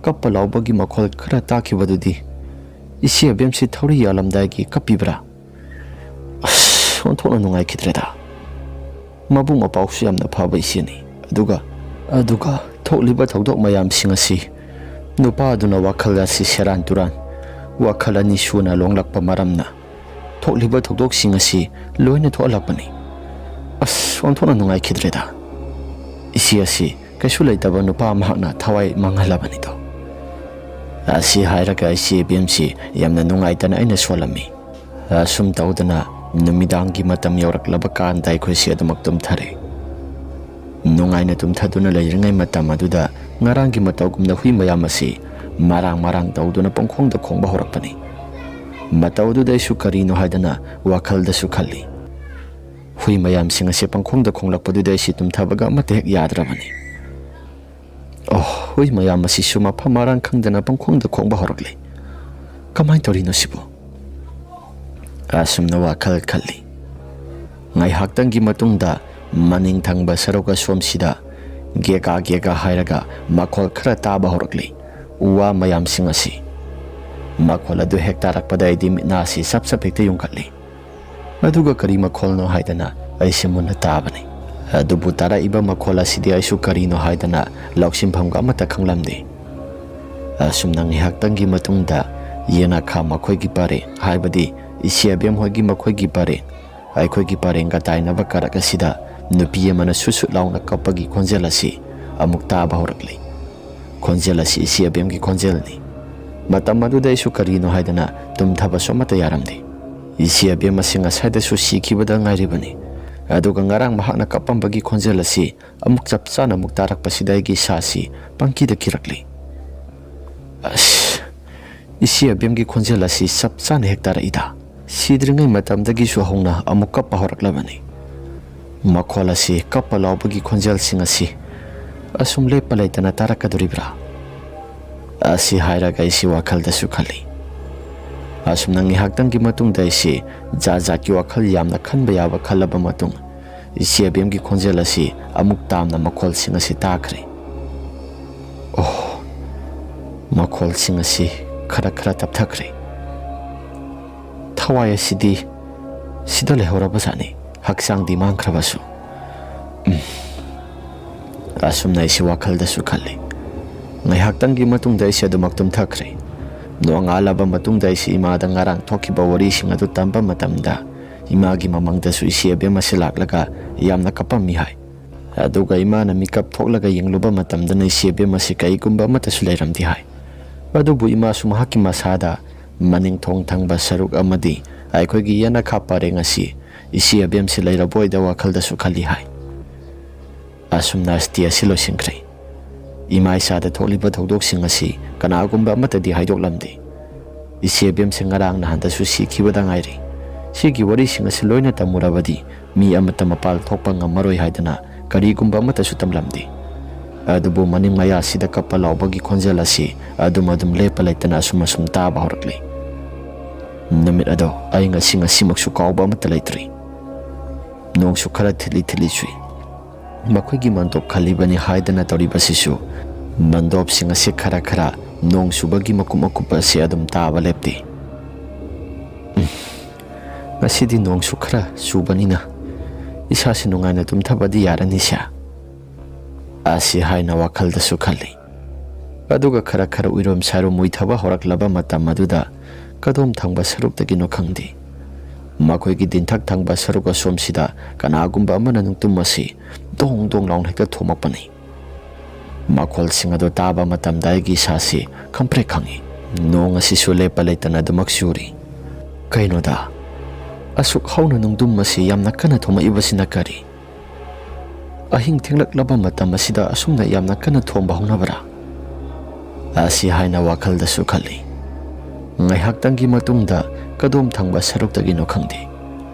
ꯀꯞꯄ ꯂꯥꯎꯕꯒꯤ ꯃꯈꯣꯜ ꯈꯔ ꯇꯥꯈꯤꯕꯗꯨꯗꯤ ꯏꯆꯦ ꯑꯕꯦꯝꯁꯤ ꯊꯧꯔꯤ ꯌꯥꯜꯂꯝꯗꯥꯏꯒꯤ ꯀꯞꯄꯤꯕ꯭ꯔꯥ? ꯑꯁ, ꯑꯣꯟꯊꯣꯛꯅ ꯅꯨꯡꯉꯥꯏꯈꯤꯗ꯭ꯔꯦꯗ꯫ ꯃꯕꯨꯡ ꯃꯄꯥꯎꯁꯨ ꯌꯥꯝꯅ ꯐꯕ ꯏꯆꯦꯅꯤ꯫ ꯑꯗꯨꯒ, ꯑꯗꯨꯒ ꯊꯣꯛꯂꯤꯕ ꯊꯧꯗꯣꯛ ꯃꯌꯥꯝꯁꯤꯡ ꯑꯁꯤ ꯅꯨꯄꯥ ꯑꯗꯨꯅ ꯋꯥꯈꯜ ꯑꯁꯤ ꯁꯦꯔꯥꯟ ꯇꯨꯔꯥꯟ, ꯋꯥꯈꯜ ꯑꯅꯤ ꯁꯨꯅ ꯂꯣꯡꯂꯛꯄ ꯃꯔꯝꯅ ꯊꯣꯛꯂꯤꯕ ꯊꯧꯗꯣꯛꯁꯤꯡ ꯑꯁꯤ ꯂꯣꯏꯅ ꯊꯣꯛꯍꯜꯂꯛꯄꯅꯤ꯫ ꯑꯁ, ꯑꯣꯟꯊꯣꯛꯅ ꯅꯨꯡꯉꯥꯏꯈꯤꯗ꯭ꯔꯦꯗ꯫ ꯏꯆꯦ ꯑꯁꯤ ꯀꯩꯁꯨ ꯂꯩꯇꯕ ꯅꯨꯄꯥ ꯃꯍꯥꯛꯅ ꯊꯋꯥꯏ ꯃꯥꯡꯍꯜꯂꯕꯅꯤꯗꯣ꯫ ꯑꯁꯤ ꯍꯥꯏꯔꯒ ꯏꯆꯦ ꯏꯕꯦꯝꯁꯤ ꯌꯥꯝꯅ ꯅꯨꯡꯉꯥꯏꯇꯅ ꯑꯩꯅ ꯁꯣꯜꯂꯝꯃꯤ꯫ ꯑꯁꯨꯝ ꯇꯧꯗꯅ ꯅꯨꯃꯤꯗꯥꯡꯒꯤ ꯃꯇꯝ ꯌꯧꯔꯛꯂꯕ ꯀꯥꯟꯗ ꯑꯩꯈꯣꯏꯁꯤ ꯑꯗꯨꯃꯛ ꯇꯨꯝꯊꯔꯦ꯫ ꯅꯨꯡꯉꯥꯏꯅ ꯇꯨꯝꯊꯗꯨꯅ ꯂꯩꯔꯤꯉꯩ ꯃꯇꯝ ꯑꯗꯨꯗ ꯉꯔꯥꯡꯒꯤ ꯃꯇꯧꯒꯨꯝꯅ ꯍꯨꯏ ꯃꯌꯥꯝ ꯑꯁꯤ ꯃꯔꯥꯡ ꯃꯔꯥꯡ ꯇꯧꯗꯨꯅ ꯄꯪꯈꯣꯡꯗ ꯈꯣꯡꯕ ꯍꯧꯔꯛꯄꯅꯤ꯫ ꯃꯇꯧ ꯑꯗꯨꯗ ꯑꯩꯁꯨ ꯀꯔꯤꯅꯣ ꯍꯥꯏꯗꯅ ꯋꯥꯈꯜꯗꯁꯨ ꯈꯜꯂꯤ꯫ ꯍꯨꯏ ꯃꯌꯥꯝꯁꯤꯡ ꯑꯁꯤ ꯄꯪꯈꯣꯡꯗ ꯈꯣꯡꯂꯛꯄꯗꯨꯗ ꯑꯩꯁꯤ ꯇꯨꯝꯊꯕꯒ ꯑꯃꯠꯇ ꯍꯦꯛ ꯌꯥꯗ꯭ꯔꯕꯅꯤ꯫ ꯑꯣ, ꯍꯨꯏ ꯃꯌꯥꯝ ꯑꯁꯤꯁꯨ ꯃꯐꯝ ꯃꯔꯥꯡ ꯈꯪꯗꯅ ꯄꯪꯈꯣꯡꯗ ꯈꯣꯡꯕ ꯍꯧꯔꯛꯂꯦ꯫ ꯀꯃꯥꯏꯅ ꯇꯧꯔꯤꯅꯣ ꯁꯤꯕꯨ? ꯑꯁꯨꯝꯅ ꯋꯥꯈꯜ ꯈꯜꯂꯤ꯫ ꯉꯥꯏꯍꯥꯛꯇꯪꯒꯤ ꯃꯇꯨꯡꯗ ꯃꯅꯤꯡ ꯊꯪꯕ ꯁꯔꯨꯛ ꯑꯁꯣꯝꯁꯤꯗ ꯒꯦꯒꯥ ꯒꯦꯒꯥ ꯍꯥꯏꯔꯒ ꯃꯈꯣꯜ ꯈꯔ ꯇꯥꯕ ꯍꯧꯔꯛꯂꯤ꯫ ꯎ ꯋꯥ ꯃꯌꯥꯝꯁꯤꯡ ꯑꯁꯤ꯫ ꯃꯈꯣꯜ ꯑꯗꯨ ꯍꯦꯛ ꯇꯥꯔꯛꯄꯗ ꯑꯩꯗꯤ ꯃꯤꯠ ꯅꯥꯁꯤ ꯁꯞ ꯁꯞ ꯍꯦꯛꯇ ꯌꯨꯡꯈꯠꯂꯤ꯫ ꯑꯗꯨꯒ ꯀꯔꯤ ꯃꯈꯣꯜꯅꯣ ꯍꯥꯏꯗꯅ ꯑꯩꯁꯦ ꯃꯨꯟꯅ ꯇꯥꯕꯅꯤ꯫ ꯑꯗꯨꯕꯨ ꯇꯥꯔꯛꯏꯕ ꯃꯈꯣꯜ ꯑꯁꯤꯗꯤ ꯑꯩꯁꯨ ꯀꯔꯤꯅꯣ ꯍꯥꯏꯗꯅ ꯂꯧꯁꯤꯟꯐꯝꯒ ꯑꯃꯠꯇ ꯈꯪꯂꯝꯗꯦ꯫ ꯑꯁꯨꯝꯅ ꯉꯥꯏꯍꯥꯛꯇꯪꯒꯤ ꯃꯇꯨꯡꯗ ꯌꯦꯅꯈꯥ ꯃꯈꯣꯏꯒꯤ ꯄꯔꯦꯡ, ꯍꯥꯏꯕꯗꯤ ꯏꯆꯦ ꯑꯕꯦꯝ ꯍꯣꯏꯒꯤ ꯃꯈꯣꯏꯒꯤ ꯄꯔꯦꯡ, ꯑꯩꯈꯣꯏꯒꯤ ꯄꯔꯦꯡꯒ ꯇꯥꯏꯅꯕ ꯀꯥꯔꯛ ꯑꯁꯤꯗ ꯅꯨꯄꯤ ꯑꯃꯅ ꯁꯨꯠ ꯁꯨꯠ ꯂꯥꯎꯅ ꯀꯞꯄꯒꯤ ꯈꯣꯟꯖꯦꯜ ꯑꯁꯤ ꯑꯃꯨꯛ ꯇꯥꯕ ꯍꯧꯔꯛꯂꯤ꯫ ꯈꯣꯟꯖꯦꯜ ꯑꯁꯤ ꯏꯆꯦ ꯑꯕꯦꯝꯒꯤ ꯈꯣꯟꯖꯦꯜꯅꯤ꯫ ꯃꯇꯝ ꯑꯗꯨꯗ ꯑꯩꯁꯨ ꯀꯔꯤꯅꯣ ꯍꯥꯏꯗꯅ ꯇꯨꯝꯊꯕꯁꯨ ꯑꯃꯠꯇ ꯌꯥꯔꯝꯗꯦ꯫ ꯏꯆꯦ ꯑꯕꯦꯝ ꯑꯁꯤ ꯉꯁꯥꯏꯗꯁꯨ ꯁꯤꯈꯤꯕꯗ ꯉꯥꯏꯔꯤꯕꯅꯤ, ꯑꯗꯨꯒ ꯉꯔꯥꯡ ꯃꯍꯥꯛꯅ ꯀꯞꯄꯝꯕꯒꯤ ꯈꯣꯟꯖꯦꯜ ꯑꯁꯤ ꯑꯃꯨꯛ ꯆꯞ ꯆꯥꯅ ꯑꯃꯨꯛ ꯇꯥꯔꯛꯄꯁꯤꯗ ꯑꯩꯒꯤ ꯏꯁꯥꯁꯤ ꯄꯪꯀꯤꯗ ꯀꯤꯔꯛꯂꯤ꯫ ꯑꯁ, ꯏꯆꯦ ꯑꯕꯦꯝꯒꯤ ꯈꯣꯟꯖꯦꯜ ꯑꯁꯤ ꯆꯞ ꯆꯥꯅ ꯍꯦꯛ ꯇꯥꯔꯛꯏꯗ꯫ ꯁꯤꯗ꯭ꯔꯤꯉꯩ ꯃꯇꯝꯗꯒꯤꯁꯨ ꯍꯧꯅ ꯑꯃꯨꯛ ꯀꯞꯄ ꯍꯧꯔꯛꯂꯕꯅꯤ꯫ ꯃꯈꯣꯜ ꯑꯁꯤ, ꯀꯞꯄ ꯂꯥꯎꯕꯒꯤ ꯈꯣꯟꯖꯦꯜꯁꯤꯡ ꯑꯁꯤ ꯑꯁꯨꯝ ꯂꯦꯞꯄ ꯂꯩꯇꯅ ꯇꯥꯔꯛꯀꯗꯧꯔꯤꯕ꯭ꯔꯥ? ꯑꯁꯤ ꯍꯥꯏꯔꯒ ꯑꯩꯁꯤ ꯋꯥꯈꯜꯗꯁꯨ ꯈꯜꯂꯤ꯫ ꯑꯁꯨꯝꯅ ꯉꯥꯏꯍꯥꯛꯇꯪꯒꯤ ꯃꯇꯨꯡꯗ ꯑꯩꯁꯤ ꯖꯥꯠ ꯖꯥꯠꯀꯤ ꯋꯥꯈꯜ ꯌꯥꯝꯅ ꯈꯟꯕ ꯌꯥꯕ ꯈꯜꯂꯕ ꯃꯇꯨꯡ, ꯏꯆꯦ ꯑꯕꯦꯝꯒꯤ ꯈꯣꯟꯖꯦꯜ ꯑꯁꯤ ꯑꯃꯨꯛ ꯇꯥꯝꯅ ꯃꯈꯣꯜꯁꯤꯡ ꯑꯁꯤ ꯇꯥꯈ꯭ꯔꯦ꯫ ꯑꯣꯍ! ꯃꯈꯣꯜꯁꯤꯡ ꯑꯁꯤ ꯈꯔ ꯈꯔ ꯇꯞꯊꯈ꯭ꯔꯦ꯫ ꯊꯋꯥꯏ ꯑꯁꯤꯗꯤ ꯁꯤꯗ ꯂꯩꯍꯧꯔꯕꯖꯥꯠꯅꯤ, ꯍꯛꯆꯥꯡꯗꯤ ꯃꯥꯡꯈ꯭ꯔꯕꯁꯨ꯫ ꯎꯝ꯫ ꯑꯁꯨꯝꯅ ꯑꯩꯁꯤ ꯋꯥꯈꯜꯗꯁꯨ ꯈꯜꯂꯤ꯫ ꯉꯥꯏꯍꯥꯛꯇꯪꯒꯤ ꯃꯇꯨꯡꯗ ꯑꯩꯁꯤ ꯑꯗꯨꯃꯛ ꯇꯨꯝꯊꯈ꯭ꯔꯦ꯫ ꯅꯣꯡꯉꯥꯜꯂꯕ ꯃꯇꯨꯡꯗ ꯑꯩꯁꯤ ꯏꯃꯥꯗ ꯉꯔꯥꯡ ꯊꯣꯛꯈꯤꯕ ꯋꯥꯔꯤꯁꯤꯡ ꯑꯗꯨ ꯇꯝꯕ ꯃꯇꯝꯗ, ꯏꯃꯥꯒꯤ ꯃꯃꯥꯡꯗꯁꯨ ꯏꯆꯦ ꯑꯕꯦꯝ ꯑꯁꯤ ꯂꯥꯛꯂꯒ ꯌꯥꯝꯅ ꯀꯞꯄꯝꯃꯤ ꯍꯥꯏ꯫ ꯑꯗꯨꯒ ꯏꯃꯥꯅ ꯃꯤꯀꯞ ꯊꯣꯛꯂꯒ ꯌꯦꯡꯂꯨꯕ ꯃꯇꯝꯗꯅ ꯏꯆꯦ ꯑꯕꯦꯝ ꯑꯁꯤ ꯀꯩꯒꯨꯝꯕ ꯑꯃꯠꯇꯁꯨ ꯂꯩꯔꯝꯗꯦ ꯍꯥꯏ꯫ ꯑꯗꯨꯕꯨ ꯏꯃꯥꯁꯨ ꯃꯍꯥꯛꯀꯤ ꯃꯁꯥꯗ ꯃꯅꯤꯡ ꯊꯣꯡ ꯊꯪꯕ ꯁꯔꯨꯛ ꯑꯃꯗꯤ ꯑꯩꯈꯣꯏꯒꯤ ꯌꯦꯅꯈꯥ ꯄꯔꯦꯡ ꯑꯁꯤ ꯏꯆꯦ ꯑꯕꯦꯝꯁꯤ ꯂꯩꯔꯕꯣꯏꯗ ꯋꯥꯈꯜꯗꯁꯨ ꯈꯜꯂꯤ ꯍꯥꯏ꯫ ꯑꯁꯨꯝꯅ ꯑꯁꯇꯤ ꯑꯁꯤ ꯂꯣꯏꯁꯤꯟꯈ꯭ꯔꯦ꯫ ꯏꯃꯥ ꯏꯆꯥꯗ ꯊꯣꯛꯂꯤꯕ ꯊꯧꯗꯣꯛꯁꯤꯡ ꯑꯁꯤ ꯀꯅꯥꯒꯨꯝꯕ ꯑꯃꯠꯇꯗꯤ ꯍꯥꯏꯗꯣꯛꯂꯝꯗꯦ꯫ ꯏꯆꯦ ꯑꯕꯦꯝꯁꯤ ꯉꯔꯥꯡ ꯅꯍꯥꯟꯗꯁꯨ ꯁꯤꯈꯤꯕꯗ ꯉꯥꯏꯔꯤ꯫ ꯁꯤꯒꯤ ꯋꯥꯔꯤꯁꯤꯡ ꯑꯁꯤ ꯂꯣꯏꯅ ꯇꯝꯃꯨꯔꯕꯗꯤ ꯃꯤ ꯑꯃꯠꯇ ꯃꯄꯥꯜ ꯊꯣꯛꯄ ꯉꯝꯃꯔꯣꯏ ꯍꯥꯏꯗꯅ ꯀꯔꯤꯒꯨꯝꯕ ꯑꯃꯠꯇꯁꯨ ꯇꯝꯂꯝꯗꯦ꯫ ꯑꯗꯨꯕꯨ ꯃꯅꯤꯡ ꯃꯌꯥꯁꯤꯗ ꯀꯞꯄ ꯂꯥꯎꯕꯒꯤ ꯈꯣꯟꯖꯦꯜ ꯑꯁꯤ ꯑꯗꯨꯝ ꯑꯗꯨꯝ ꯂꯦꯞꯄ ꯂꯩꯇꯅ ꯑꯁꯨꯝ ꯑꯁꯨꯝ ꯇꯥꯕ ꯍꯧꯔꯛꯂꯤ꯫ ꯅꯨꯃꯤꯠ ꯑꯗꯣ ꯑꯩ ꯉꯁꯤ ꯉꯁꯤꯃꯛꯁꯨ ꯀꯥꯎꯕ ꯑꯃꯠꯇ ꯂꯩꯇ꯭ꯔꯤ꯫ ꯅꯣꯡꯁꯨ ꯈꯔ ꯊꯤꯠꯂꯤ ꯊꯤꯠꯂꯤ ꯆꯨꯏ꯫ ꯃꯈꯣꯏꯒꯤ ꯃꯟꯗꯣꯞ ꯈꯜꯂꯤꯕꯅꯤ ꯍꯥꯏꯗꯅ ꯇꯧꯔꯤꯕꯁꯤꯁꯨ, ꯃꯟꯗꯣꯞꯁꯤꯡ ꯑꯁꯤ ꯈꯔ ꯈꯔ ꯅꯣꯡ ꯆꯨꯕꯒꯤ ꯃꯀꯨꯞ ꯃꯀꯨꯞ ꯑꯁꯤ ꯑꯗꯨꯝ ꯇꯥꯕ ꯂꯦꯞꯇꯦ꯫ ꯎꯝ, ꯉꯁꯤꯗꯤ ꯅꯣꯡꯁꯨ ꯈꯔ ꯆꯨꯕꯅꯤꯅ ꯏꯁꯥꯁꯤ ꯅꯨꯡꯉꯥꯏꯅ ꯇꯨꯝꯊꯕꯗꯤ ꯌꯥꯔꯅꯤꯁꯦ꯫ ꯑꯁꯤ ꯍꯥꯏꯅ ꯋꯥꯈꯜꯗꯁꯨ ꯈꯜꯂꯤ꯫ ꯑꯗꯨꯒ ꯈꯔ ꯈꯔ ꯎꯏꯔꯨꯝ ꯁꯥꯔꯨꯝ ꯎꯏꯊꯕ ꯍꯧꯔꯛꯂꯕ ꯃꯇꯝ ꯑꯗꯨꯗ ꯀꯗꯣꯝ ꯊꯪꯕ ꯁꯔꯨꯛꯇꯒꯤꯅꯣ ꯈꯪꯗꯦ, ꯃꯈꯣꯏꯒꯤ ꯗꯤꯟꯊꯛ ꯊꯪꯕ ꯁꯔꯨꯛ ꯑꯁꯣꯝꯁꯤꯗ ꯀꯅꯥꯒꯨꯝꯕ ꯑꯃꯅ ꯅꯨꯡꯇꯨꯝ ꯑꯁꯤ ꯗꯣꯡ ꯗꯣꯡ ꯂꯥꯎꯅ ꯍꯦꯛꯇ ꯊꯣꯝꯃꯛꯄꯅꯤ꯫ ꯃꯈꯣꯜꯁꯤꯡ ꯑꯗꯨ ꯇꯥꯕ ꯃꯇꯝꯗ ꯑꯩꯒꯤ ꯏꯁꯥꯁꯤ ꯈꯪꯄ꯭ꯔꯦꯛ ꯈꯪꯏ꯫ ꯅꯣꯡ ꯑꯁꯤꯁꯨ ꯂꯦꯞꯄ ꯂꯩꯇꯅ ꯑꯗꯨꯃꯛ ꯆꯨꯔꯤ꯫ ꯀꯩꯅꯣꯗ, ꯑꯁꯨꯛ ꯍꯧꯅ ꯅꯨꯡꯗꯨꯝ ꯑꯁꯤ ꯌꯥꯝꯅ ꯀꯟꯅ ꯊꯣꯝꯃꯛꯏꯕꯁꯤꯅ ꯀꯔꯤ? ꯑꯍꯤꯡ ꯊꯦꯡꯂꯛꯂꯕ ꯃꯇꯝ ꯑꯁꯤꯗ ꯑꯁꯨꯝꯅ ꯌꯥꯝꯅ ꯀꯟꯅ ꯊꯣꯝꯕ ꯍꯧꯅꯕ꯭ꯔꯥ? ꯑꯁꯤ ꯍꯥꯏꯅ ꯋꯥꯈꯜꯗꯁꯨ ꯈꯜꯂꯤ꯫ ꯉꯥꯏꯍꯥꯛꯇꯪꯒꯤ ꯃꯇꯨꯡꯗ ꯀꯗꯣꯝ ꯊꯪꯕ ꯁꯔꯨꯛꯇꯒꯤꯅꯣ ꯈꯪꯗꯦ,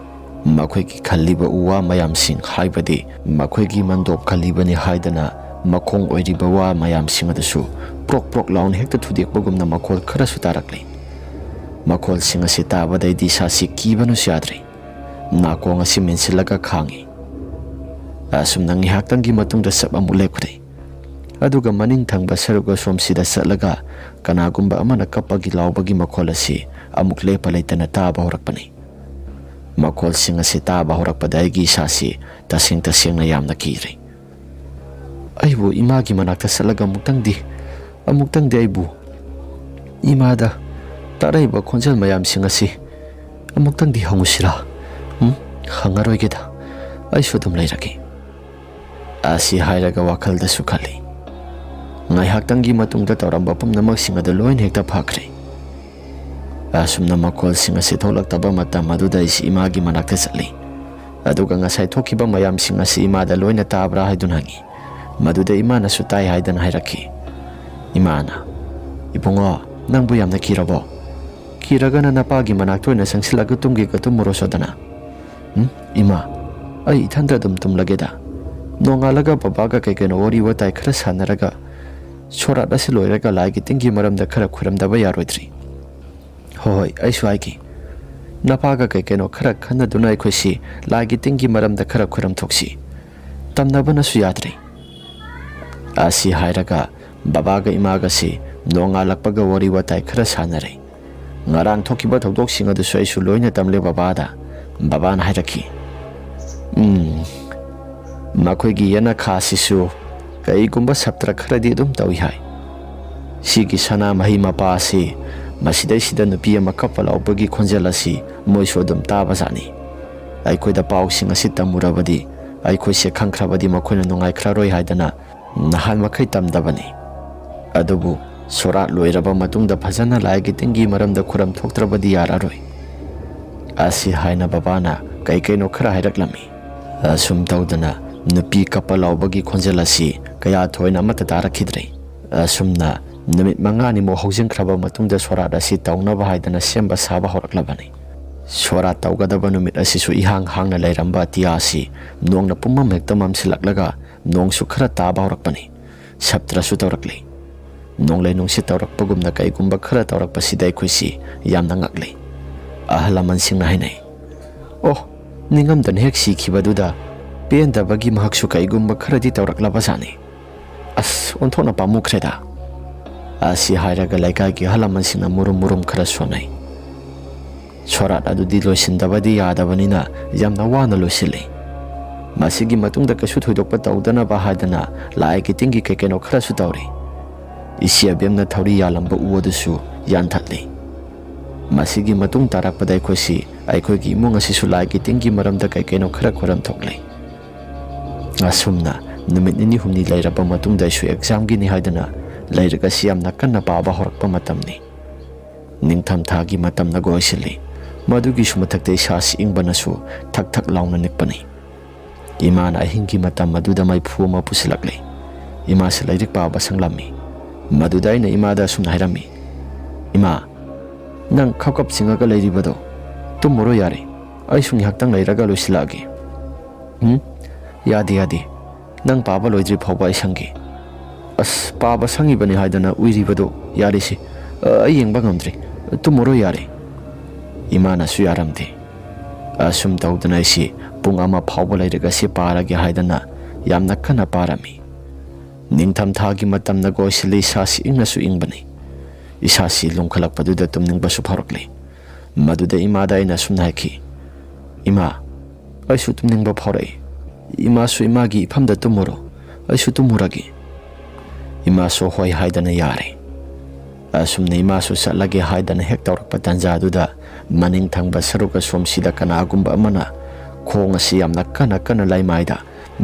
ꯃꯈꯣꯏꯒꯤ ꯈꯜꯂꯤꯕ ꯎ ꯋꯥ ꯃꯌꯥꯝꯁꯤꯡ, ꯍꯥꯏꯕꯗꯤ ꯃꯈꯣꯏꯒꯤ ꯃꯟꯗꯣꯞ ꯈꯜꯂꯤꯕꯅꯤ ꯍꯥꯏꯗꯅ ꯃꯈꯣꯡ ꯑꯣꯏꯔꯤꯕ ꯋꯥ ꯃꯌꯥꯝꯁꯤꯡ ꯑꯗꯨꯁꯨ ꯄ꯭ꯔꯣꯛ ꯄ꯭ꯔꯣꯛ ꯂꯥꯎꯅ ꯍꯦꯛꯇ ꯊꯨꯗꯦꯛꯄꯒꯨꯝꯅ ꯃꯈꯣꯜ ꯈꯔꯁꯨ ꯇꯥꯔꯛꯂꯤ꯫ ꯃꯈꯣꯜꯁꯤꯡ ꯑꯁꯤ ꯇꯥꯕꯗꯩꯗꯤ ꯏꯁꯥꯁꯤ ꯀꯤꯕꯅꯁꯨ ꯌꯥꯗ꯭ꯔꯦ꯫ ꯅꯥꯀꯣꯡ ꯑꯁꯤ ꯃꯦꯟꯁꯤꯜꯂꯒ ꯈꯥꯡꯉꯤ꯫ ꯑꯁꯨꯝꯅ ꯉꯥꯏꯍꯥꯛꯇꯪꯒꯤ ꯃꯇꯨꯡꯗ ꯆꯞ ꯑꯃꯨꯛ ꯂꯦꯞꯈ꯭ꯔꯦ꯫ ꯑꯗꯨꯒ ꯃꯅꯤꯡ ꯊꯪꯕ ꯁꯔꯨꯛ ꯑꯁꯣꯝꯁꯤꯗ ꯆꯠꯂꯒ ꯀꯅꯥꯒꯨꯝꯕ ꯑꯃꯅ ꯀꯞꯄꯒꯤ ꯂꯥꯎꯕꯒꯤ ꯃꯈꯣꯜ ꯑꯁꯤ ꯑꯃꯨꯛ ꯂꯦꯞꯄ ꯂꯩꯇꯅ ꯇꯥꯕ ꯍꯧꯔꯛꯄꯅꯤ꯫ ꯃꯈꯣꯜꯁꯤꯡ ꯑꯁꯤ ꯇꯥꯕ ꯍꯧꯔꯛꯄꯗ ꯑꯩꯒꯤ ꯏꯁꯥꯁꯤ ꯇꯁꯦꯡ ꯇꯁꯦꯡꯅ ꯌꯥꯝꯅ ꯀꯤꯔꯦ꯫ ꯑꯩꯕꯨ ꯏꯃꯥꯒꯤ ꯃꯅꯥꯛꯇ ꯆꯠꯂꯒ ꯑꯃꯨꯛꯇꯪꯗꯤ, ꯑꯃꯨꯛꯇꯪꯗꯤ ꯑꯩꯕꯨ, ꯏꯃꯥꯗ ꯇꯥꯔꯛꯏꯕ ꯈꯣꯟꯖꯦꯜ ꯃꯌꯥꯝꯁꯤꯡ ꯑꯁꯤ ꯑꯃꯨꯛꯇꯪꯗꯤ ꯍꯪꯉꯨꯁꯤꯔꯥ? ꯎꯝ, ꯍꯪꯉꯔꯣꯏꯒꯦꯗ, ꯑꯩꯁꯨ ꯑꯗꯨꯝ ꯂꯩꯔꯒꯦ꯫ ꯑꯁꯤ ꯍꯥꯏꯔꯒ ꯋꯥꯈꯜꯗꯁꯨ ꯈꯜꯂꯤ꯫ ꯉꯥꯏꯍꯥꯛꯇꯪꯒꯤ ꯃꯇꯨꯡꯗ ꯇꯧꯔꯝꯕ ꯄꯨꯝꯅꯃꯛꯁꯤꯡ ꯑꯗꯨ ꯂꯣꯏꯅ ꯍꯦꯛꯇ ꯐꯈ꯭ꯔꯦ꯫ ꯑꯁꯨꯝꯅ ꯃꯈꯣꯜꯁꯤꯡ ꯑꯁꯤ ꯊꯣꯛꯂꯛꯇꯕ ꯃꯇꯝ ꯑꯗꯨꯗ ꯑꯩꯁꯤ ꯏꯃꯥꯒꯤ ꯃꯅꯥꯛꯇ ꯆꯠꯂꯤ꯫ ꯑꯗꯨꯒ ꯉꯁꯥꯏ ꯊꯣꯛꯈꯤꯕ ꯃꯌꯥꯝꯁꯤꯡ ꯑꯁꯤ ꯏꯃꯥꯗ ꯂꯣꯏꯅ ꯇꯥꯕ꯭ꯔꯥ ꯍꯥꯏꯗꯨꯅ ꯍꯪꯉꯤ꯫ ꯃꯗꯨꯗ ꯏꯃꯥꯅꯁꯨ ꯇꯥꯏ ꯍꯥꯏꯗꯅ ꯍꯥꯏꯔꯛꯈꯤ꯫ ꯏꯃꯥꯅ, "ꯏꯕꯨꯡꯉꯣ, ꯅꯪꯕꯨ ꯌꯥꯝꯅ ꯀꯤꯔꯕꯣ? ꯀꯤꯔꯒꯅ ꯅꯄꯥꯒꯤ ꯃꯅꯥꯛꯇ ꯑꯣꯏꯅ ꯆꯪꯁꯤꯜꯂꯒ ꯇꯨꯝꯒꯦꯒ ꯇꯨꯝꯃꯨꯔꯣꯁꯣꯗꯅ꯫ ꯎꯝ, ꯏꯃꯥ, ꯑꯩ ꯏꯊꯟꯇ ꯑꯗꯨꯝ ꯇꯨꯝꯂꯒꯦꯗ꯫ ꯅꯣꯡꯉꯥꯜꯂꯒ ꯕꯕꯥꯒ ꯀꯩ ꯀꯩꯅꯣ ꯋꯥꯔꯤ ꯋꯥꯇꯥꯏ ꯈꯔ ꯁꯥꯟꯅꯔꯒ ꯁꯣꯔꯥꯠ ꯑꯁꯤ ꯂꯣꯏꯔꯒ ꯂꯥꯏꯒꯤ ꯇꯤꯟꯒꯤ ꯃꯔꯝꯗ ꯈꯔ ꯈꯣꯏꯔꯝꯗꯕ ꯌꯥꯔꯣꯏꯗ꯭ꯔꯤ?" "ꯍꯣꯏ, ꯍꯣꯏ, ꯑꯩꯁꯨ ꯍꯥꯏꯒꯦ꯫ ꯅꯄꯥꯒ ꯀꯩ ꯀꯩꯅꯣ ꯈꯔ ꯈꯟꯅꯗꯨꯅ ꯑꯩꯈꯣꯏꯁꯤ ꯂꯥꯏꯒꯤ ꯇꯤꯟꯒꯤ ꯃꯔꯝꯗ ꯈꯔ ꯈꯣꯏꯔꯝꯊꯣꯛꯁꯤ꯫ ꯇꯝꯅꯕꯅꯁꯨ ꯌꯥꯗ꯭ꯔꯦ꯫" ꯑꯁꯤ ꯍꯥꯏꯔꯒ ꯕꯕꯥꯒ ꯏꯃꯥꯒꯁꯤ ꯅꯣꯡꯉꯥꯜꯂꯛꯄꯒ ꯋꯥꯔꯤ ꯋꯥꯇꯥꯏ ꯈꯔ ꯁꯥꯟꯅꯔꯦ꯫ ꯉꯔꯥꯡ ꯊꯣꯛꯈꯤꯕ ꯊꯧꯗꯣꯛꯁꯤꯡ ꯑꯗꯨꯁꯨ ꯑꯩꯁꯨ ꯂꯣꯏꯅ ꯇꯝꯂꯦ ꯕꯕꯥꯗ꯫ ꯕꯕꯥꯅ ꯍꯥꯏꯔꯛꯈꯤ, "ꯎꯝ, ꯃꯈꯣꯏꯒꯤ ꯌꯦꯅꯈꯥꯁꯤꯁꯨ ꯀꯩꯒꯨꯝꯕ ꯁꯥꯇ꯭ꯔ ꯈꯔꯗꯤ ꯑꯗꯨꯝ ꯇꯧꯏ ꯍꯥꯏ꯫ ꯁꯤꯒꯤ ꯁꯅꯥꯃꯍꯤ ꯃꯄꯥ ꯑꯁꯤ ꯃꯁꯤꯗꯩꯁꯤꯗ ꯅꯨꯄꯤ ꯑꯃ ꯀꯞꯄ ꯂꯥꯎꯕꯒꯤ ꯈꯣꯟꯖꯦꯜ ꯑꯁꯤ ꯃꯣꯏꯁꯨ ꯑꯗꯨꯝ ꯇꯥꯕꯖꯥꯠꯅꯤ꯫ ꯑꯩꯈꯣꯏꯗ ꯄꯥꯎꯁꯤꯡ ꯑꯁꯤ ꯇꯝꯃꯨꯔꯕꯗꯤ ꯑꯩꯈꯣꯏꯁꯦ ꯈꯪꯈ꯭ꯔꯕꯗꯤ ꯃꯈꯣꯏꯅ ꯅꯨꯡꯉꯥꯏꯈ꯭ꯔꯔꯣꯏ ꯍꯥꯏꯗꯅ ꯅꯍꯥꯟ ꯃꯈꯩ ꯇꯝꯗꯕꯅꯤ꯫ ꯑꯗꯨꯕꯨ ꯁꯣꯔꯥꯠ ꯂꯣꯏꯔꯕ ꯃꯇꯨꯡꯗ ꯐꯖꯅ ꯂꯥꯏꯒꯤ ꯇꯤꯟꯒꯤ ꯃꯔꯝꯗ ꯈꯨꯔꯝ ꯊꯣꯛꯇ꯭ꯔꯕꯗꯤ ꯌꯥꯔꯔꯣꯏ꯫ ꯑꯁꯤ ꯍꯥꯏꯅ ꯕꯕꯥꯅ ꯀꯩ ꯀꯩꯅꯣ ꯈꯔ ꯍꯥꯏꯔꯛꯂꯝꯃꯤ꯫ ꯑꯁꯨꯝ ꯇꯧꯗꯅ ꯅꯨꯄꯤ ꯀꯞꯄ ꯂꯥꯎꯕꯒꯤ ꯈꯣꯟꯖꯦꯜ ꯑꯁꯤ ꯀꯌꯥ ꯊꯣꯏꯅ ꯑꯃꯠꯇ ꯇꯥꯔꯛꯈꯤꯗ꯭ꯔꯦ꯫ ꯑꯁꯨꯝꯅ ꯅꯨꯃꯤꯠ ꯃꯉꯥꯅꯤꯃꯨꯛ ꯍꯧꯖꯤꯟꯈ꯭ꯔꯕ ꯃꯇꯨꯡꯗ ꯁꯣꯔꯥꯠ ꯑꯁꯤ ꯇꯧꯅꯕ ꯍꯥꯏꯗꯅ ꯁꯦꯝꯕ ꯁꯥꯕ ꯍꯧꯔꯛꯂꯕꯅꯤ꯫ ꯁꯣꯔꯥꯠ ꯇꯧꯒꯗꯕ ꯅꯨꯃꯤꯠ ꯑꯁꯤꯁꯨ ꯏꯍꯥꯡ ꯍꯥꯡꯅ ꯂꯩꯔꯝꯕ ꯑꯇꯤꯌꯥ ꯑꯁꯤ ꯅꯣꯡꯅ ꯄꯨꯝꯃꯝ ꯍꯦꯛꯇ ꯃꯝꯁꯤꯜꯂꯛꯂꯒ ꯅꯣꯡꯁꯨ ꯈꯔ ꯇꯥꯕ ꯍꯧꯔꯛꯄꯅꯤ꯫ ꯁꯞꯇ꯭ꯔꯁꯨ ꯇꯧꯔꯛꯂꯤ꯫ ꯅꯣꯡꯂꯩ ꯅꯨꯡꯁꯤꯠ ꯇꯧꯔꯛꯄꯒꯨꯝꯅ ꯀꯩꯒꯨꯝꯕ ꯈꯔ ꯇꯧꯔꯛꯄꯁꯤꯗ ꯑꯩꯈꯣꯏꯁꯤ ꯌꯥꯝꯅ ꯉꯛꯂꯤ꯫ ꯑꯍꯜ ꯂꯃꯟꯁꯤꯡꯅ ꯍꯥꯏꯅꯩ, "ꯑꯣ, ꯅꯤꯡꯉꯝꯗꯅ ꯍꯦꯛ ꯁꯤꯈꯤꯕꯗꯨꯗ ꯄꯦꯟꯗꯕꯒꯤ ꯃꯍꯥꯛꯁꯨ ꯀꯩꯒꯨꯝꯕ ꯈꯔꯗꯤ ꯇꯧꯔꯛꯂꯕ ꯖꯥꯠꯅꯤ꯫ ꯑꯁ, ꯑꯣꯟꯊꯣꯛꯅ ꯄꯥꯝꯃꯨꯈ꯭ꯔꯦꯗ"꯫ ꯑꯁꯤ ꯍꯥꯏꯔꯒ ꯂꯩꯀꯥꯏꯒꯤ ꯑꯍꯜ ꯂꯃꯟꯁꯤꯡꯅ ꯃꯨꯔꯨꯝ ꯃꯨꯔꯨꯝ ꯈꯔ ꯁꯣꯟꯅꯩ꯫ ꯁꯣꯔꯥꯠ ꯑꯗꯨꯗꯤ ꯂꯣꯏꯁꯤꯟꯗꯕꯗꯤ ꯌꯥꯗꯕꯅꯤꯅ ꯌꯥꯝꯅ ꯋꯥꯅ ꯂꯣꯏꯁꯤꯜꯂꯤ꯫ ꯃꯁꯤꯒꯤ ꯃꯇꯨꯡꯗ ꯀꯩꯁꯨ ꯊꯣꯏꯗꯣꯛꯄ ꯇꯧꯗꯅꯕ ꯍꯥꯏꯗꯅ ꯂꯥꯏꯒꯤ ꯇꯤꯟꯒꯤ ꯀꯩ ꯀꯩꯅꯣ ꯈꯔꯁꯨ ꯇꯧꯔꯤ꯫ ꯏꯆꯦ ꯑꯕꯦꯝꯅ ꯊꯧꯔꯤ ꯌꯥꯜꯂꯝꯕ ꯎ ꯑꯗꯨꯁꯨ ꯌꯥꯟꯊꯠꯂꯤ꯫ ꯃꯁꯤꯒꯤ ꯃꯇꯨꯡ ꯇꯥꯔꯛꯄꯗ ꯑꯩꯈꯣꯏꯁꯤ ꯑꯩꯈꯣꯏꯒꯤ ꯏꯃꯨꯡ ꯑꯁꯤꯁꯨ ꯂꯥꯏꯒꯤ ꯇꯤꯟꯒꯤ ꯃꯔꯝꯗ ꯀꯩ ꯀꯩꯅꯣ ꯈꯔ ꯈꯣꯏꯔꯝ ꯊꯣꯛꯂꯤ꯫ ꯑꯁꯨꯝꯅ ꯅꯨꯃꯤꯠ ꯅꯤꯅꯤ ꯍꯨꯝꯅꯤ ꯂꯩꯔꯕ ꯃꯇꯨꯡꯗ ꯑꯩꯁꯨ ꯑꯦꯛꯖꯥꯝꯒꯤꯅꯤ ꯍꯥꯏꯗꯨꯅ ꯂꯥꯏꯔꯤꯛ ꯑꯁꯤ ꯌꯥꯝꯅ ꯀꯟꯅ ꯄꯥꯕ ꯍꯧꯔꯛꯄ ꯃꯇꯝꯅꯤ꯫ ꯅꯤꯡꯊꯝꯊꯥꯒꯤ ꯃꯇꯝꯅꯒ ꯑꯣꯏꯁꯤꯜꯂꯤ꯫ ꯃꯗꯨꯒꯤꯁꯨ ꯃꯊꯛꯇ ꯏꯁꯥꯁꯤ ꯏꯪꯕꯅꯁꯨ ꯊꯛ ꯊꯛ ꯂꯥꯎꯅ ꯅꯤꯛꯄꯅꯤ꯫ ꯏꯃꯥꯅ ꯑꯍꯤꯡꯒꯤ ꯃꯇꯝ ꯑꯗꯨꯗ ꯃꯩꯐꯨ ꯑꯃ ꯄꯨꯁꯤꯜꯂꯛꯂꯦ꯫ ꯏꯃꯥꯁꯦ ꯂꯥꯏꯔꯤꯛ ꯄꯥꯕ ꯁꯪꯂꯝꯃꯤ꯫ ꯃꯗꯨꯗ ꯑꯩꯅ ꯏꯃꯥꯗ ꯑꯁꯨꯝꯅ ꯍꯥꯏꯔꯝꯃꯤ, "ꯏꯃꯥ, ꯅꯪ ꯈꯞ ꯈꯞ ꯆꯤꯡꯉꯒ ꯂꯩꯔꯤꯕꯗꯣ ꯇꯨꯝꯃꯔꯣꯏ ꯌꯥꯔꯦ꯫ ꯑꯩꯁꯨ ꯉꯥꯏꯍꯥꯛꯇꯪ ꯂꯩꯔꯒ ꯂꯣꯏꯁꯤꯜꯂꯛꯑꯒꯦ"꯫ "ꯎꯝ, ꯌꯥꯗꯦ, ꯌꯥꯗꯦ꯫ ꯅꯪ ꯄꯥꯕ ꯂꯣꯏꯗ꯭ꯔꯤ ꯐꯥꯎꯕ ꯑꯩ ꯁꯪꯒꯦ"꯫ "ꯑꯁ, ꯄꯥꯕ ꯁꯪꯉꯤꯕꯅꯤ ꯍꯥꯏꯗꯅ ꯎꯏꯔꯤꯕꯗꯣ ꯌꯥꯔꯦꯁꯦ꯫ ꯑ, ꯑꯩ ꯌꯦꯡꯕ ꯉꯝꯗ꯭ꯔꯦ꯫ ꯇꯨꯝꯃꯔꯣꯏ ꯌꯥꯔꯦ"꯫ ꯏꯃꯥꯅꯁꯨ ꯌꯥꯔꯝꯗꯦ꯫ ꯑꯁꯨꯝ ꯇꯧꯗꯅ ꯑꯩꯁꯤ ꯄꯨꯡ ꯑꯃ ꯐꯥꯎꯕ ꯂꯥꯏꯔꯤꯛ ꯑꯁꯤ ꯄꯥꯔꯒꯦ ꯍꯥꯏꯗꯅ ꯌꯥꯝꯅ ꯀꯟꯅ ꯄꯥꯔꯝꯃꯤ꯫ ꯅꯤꯡꯊꯝꯊꯥꯒꯤ ꯃꯇꯝꯅꯒ ꯑꯣꯏꯁꯤꯜꯂꯤ, ꯏꯁꯥꯁꯤ ꯏꯪꯅꯁꯨ ꯏꯪꯕꯅꯤ꯫ ꯏꯁꯥꯁꯤ ꯂꯨꯝꯈꯠꯂꯛꯄꯗꯨꯗ ꯇꯨꯝꯅꯤꯡꯕꯁꯨ ꯐꯥꯎꯔꯛꯂꯤ꯫ ꯃꯗꯨꯗ ꯏꯃꯥꯗ ꯑꯩꯅ ꯑꯁꯨꯝꯅ ꯍꯥꯏꯈꯤ, "ꯏꯃꯥ, ꯑꯩꯁꯨ ꯇꯨꯝꯅꯤꯡꯕ ꯐꯥꯎꯔꯛꯏ꯫ ꯏꯃꯥꯁꯨ ꯏꯃꯥꯒꯤ ꯏꯐꯝꯗ ꯇꯨꯝꯃꯨꯔꯣ, ꯑꯩꯁꯨ ꯇꯨꯝꯃꯨꯔꯒꯦ"꯫ ꯏꯃꯥꯁꯨ ꯍꯣꯏ ꯍꯥꯏꯗꯅ ꯌꯥꯔꯦ꯫ ꯑꯁꯨꯝꯅ ꯏꯃꯥꯁꯨ ꯆꯠꯂꯒꯦ ꯍꯥꯏꯗꯅ ꯍꯦꯛ ꯇꯧꯔꯛꯄ ꯇꯥꯟꯖꯥꯗꯨꯗ, ꯃꯅꯤꯡ ꯊꯪꯕ ꯁꯔꯨꯛ ꯑꯁꯣꯝꯁꯤꯗ ꯀꯅꯥꯒꯨꯝꯕ ꯑꯃꯅ ꯈꯣꯡ ꯑꯁꯤ ꯌꯥꯝꯅ ꯀꯟꯅ ꯀꯟꯅ ꯂꯩꯃꯥꯏꯗ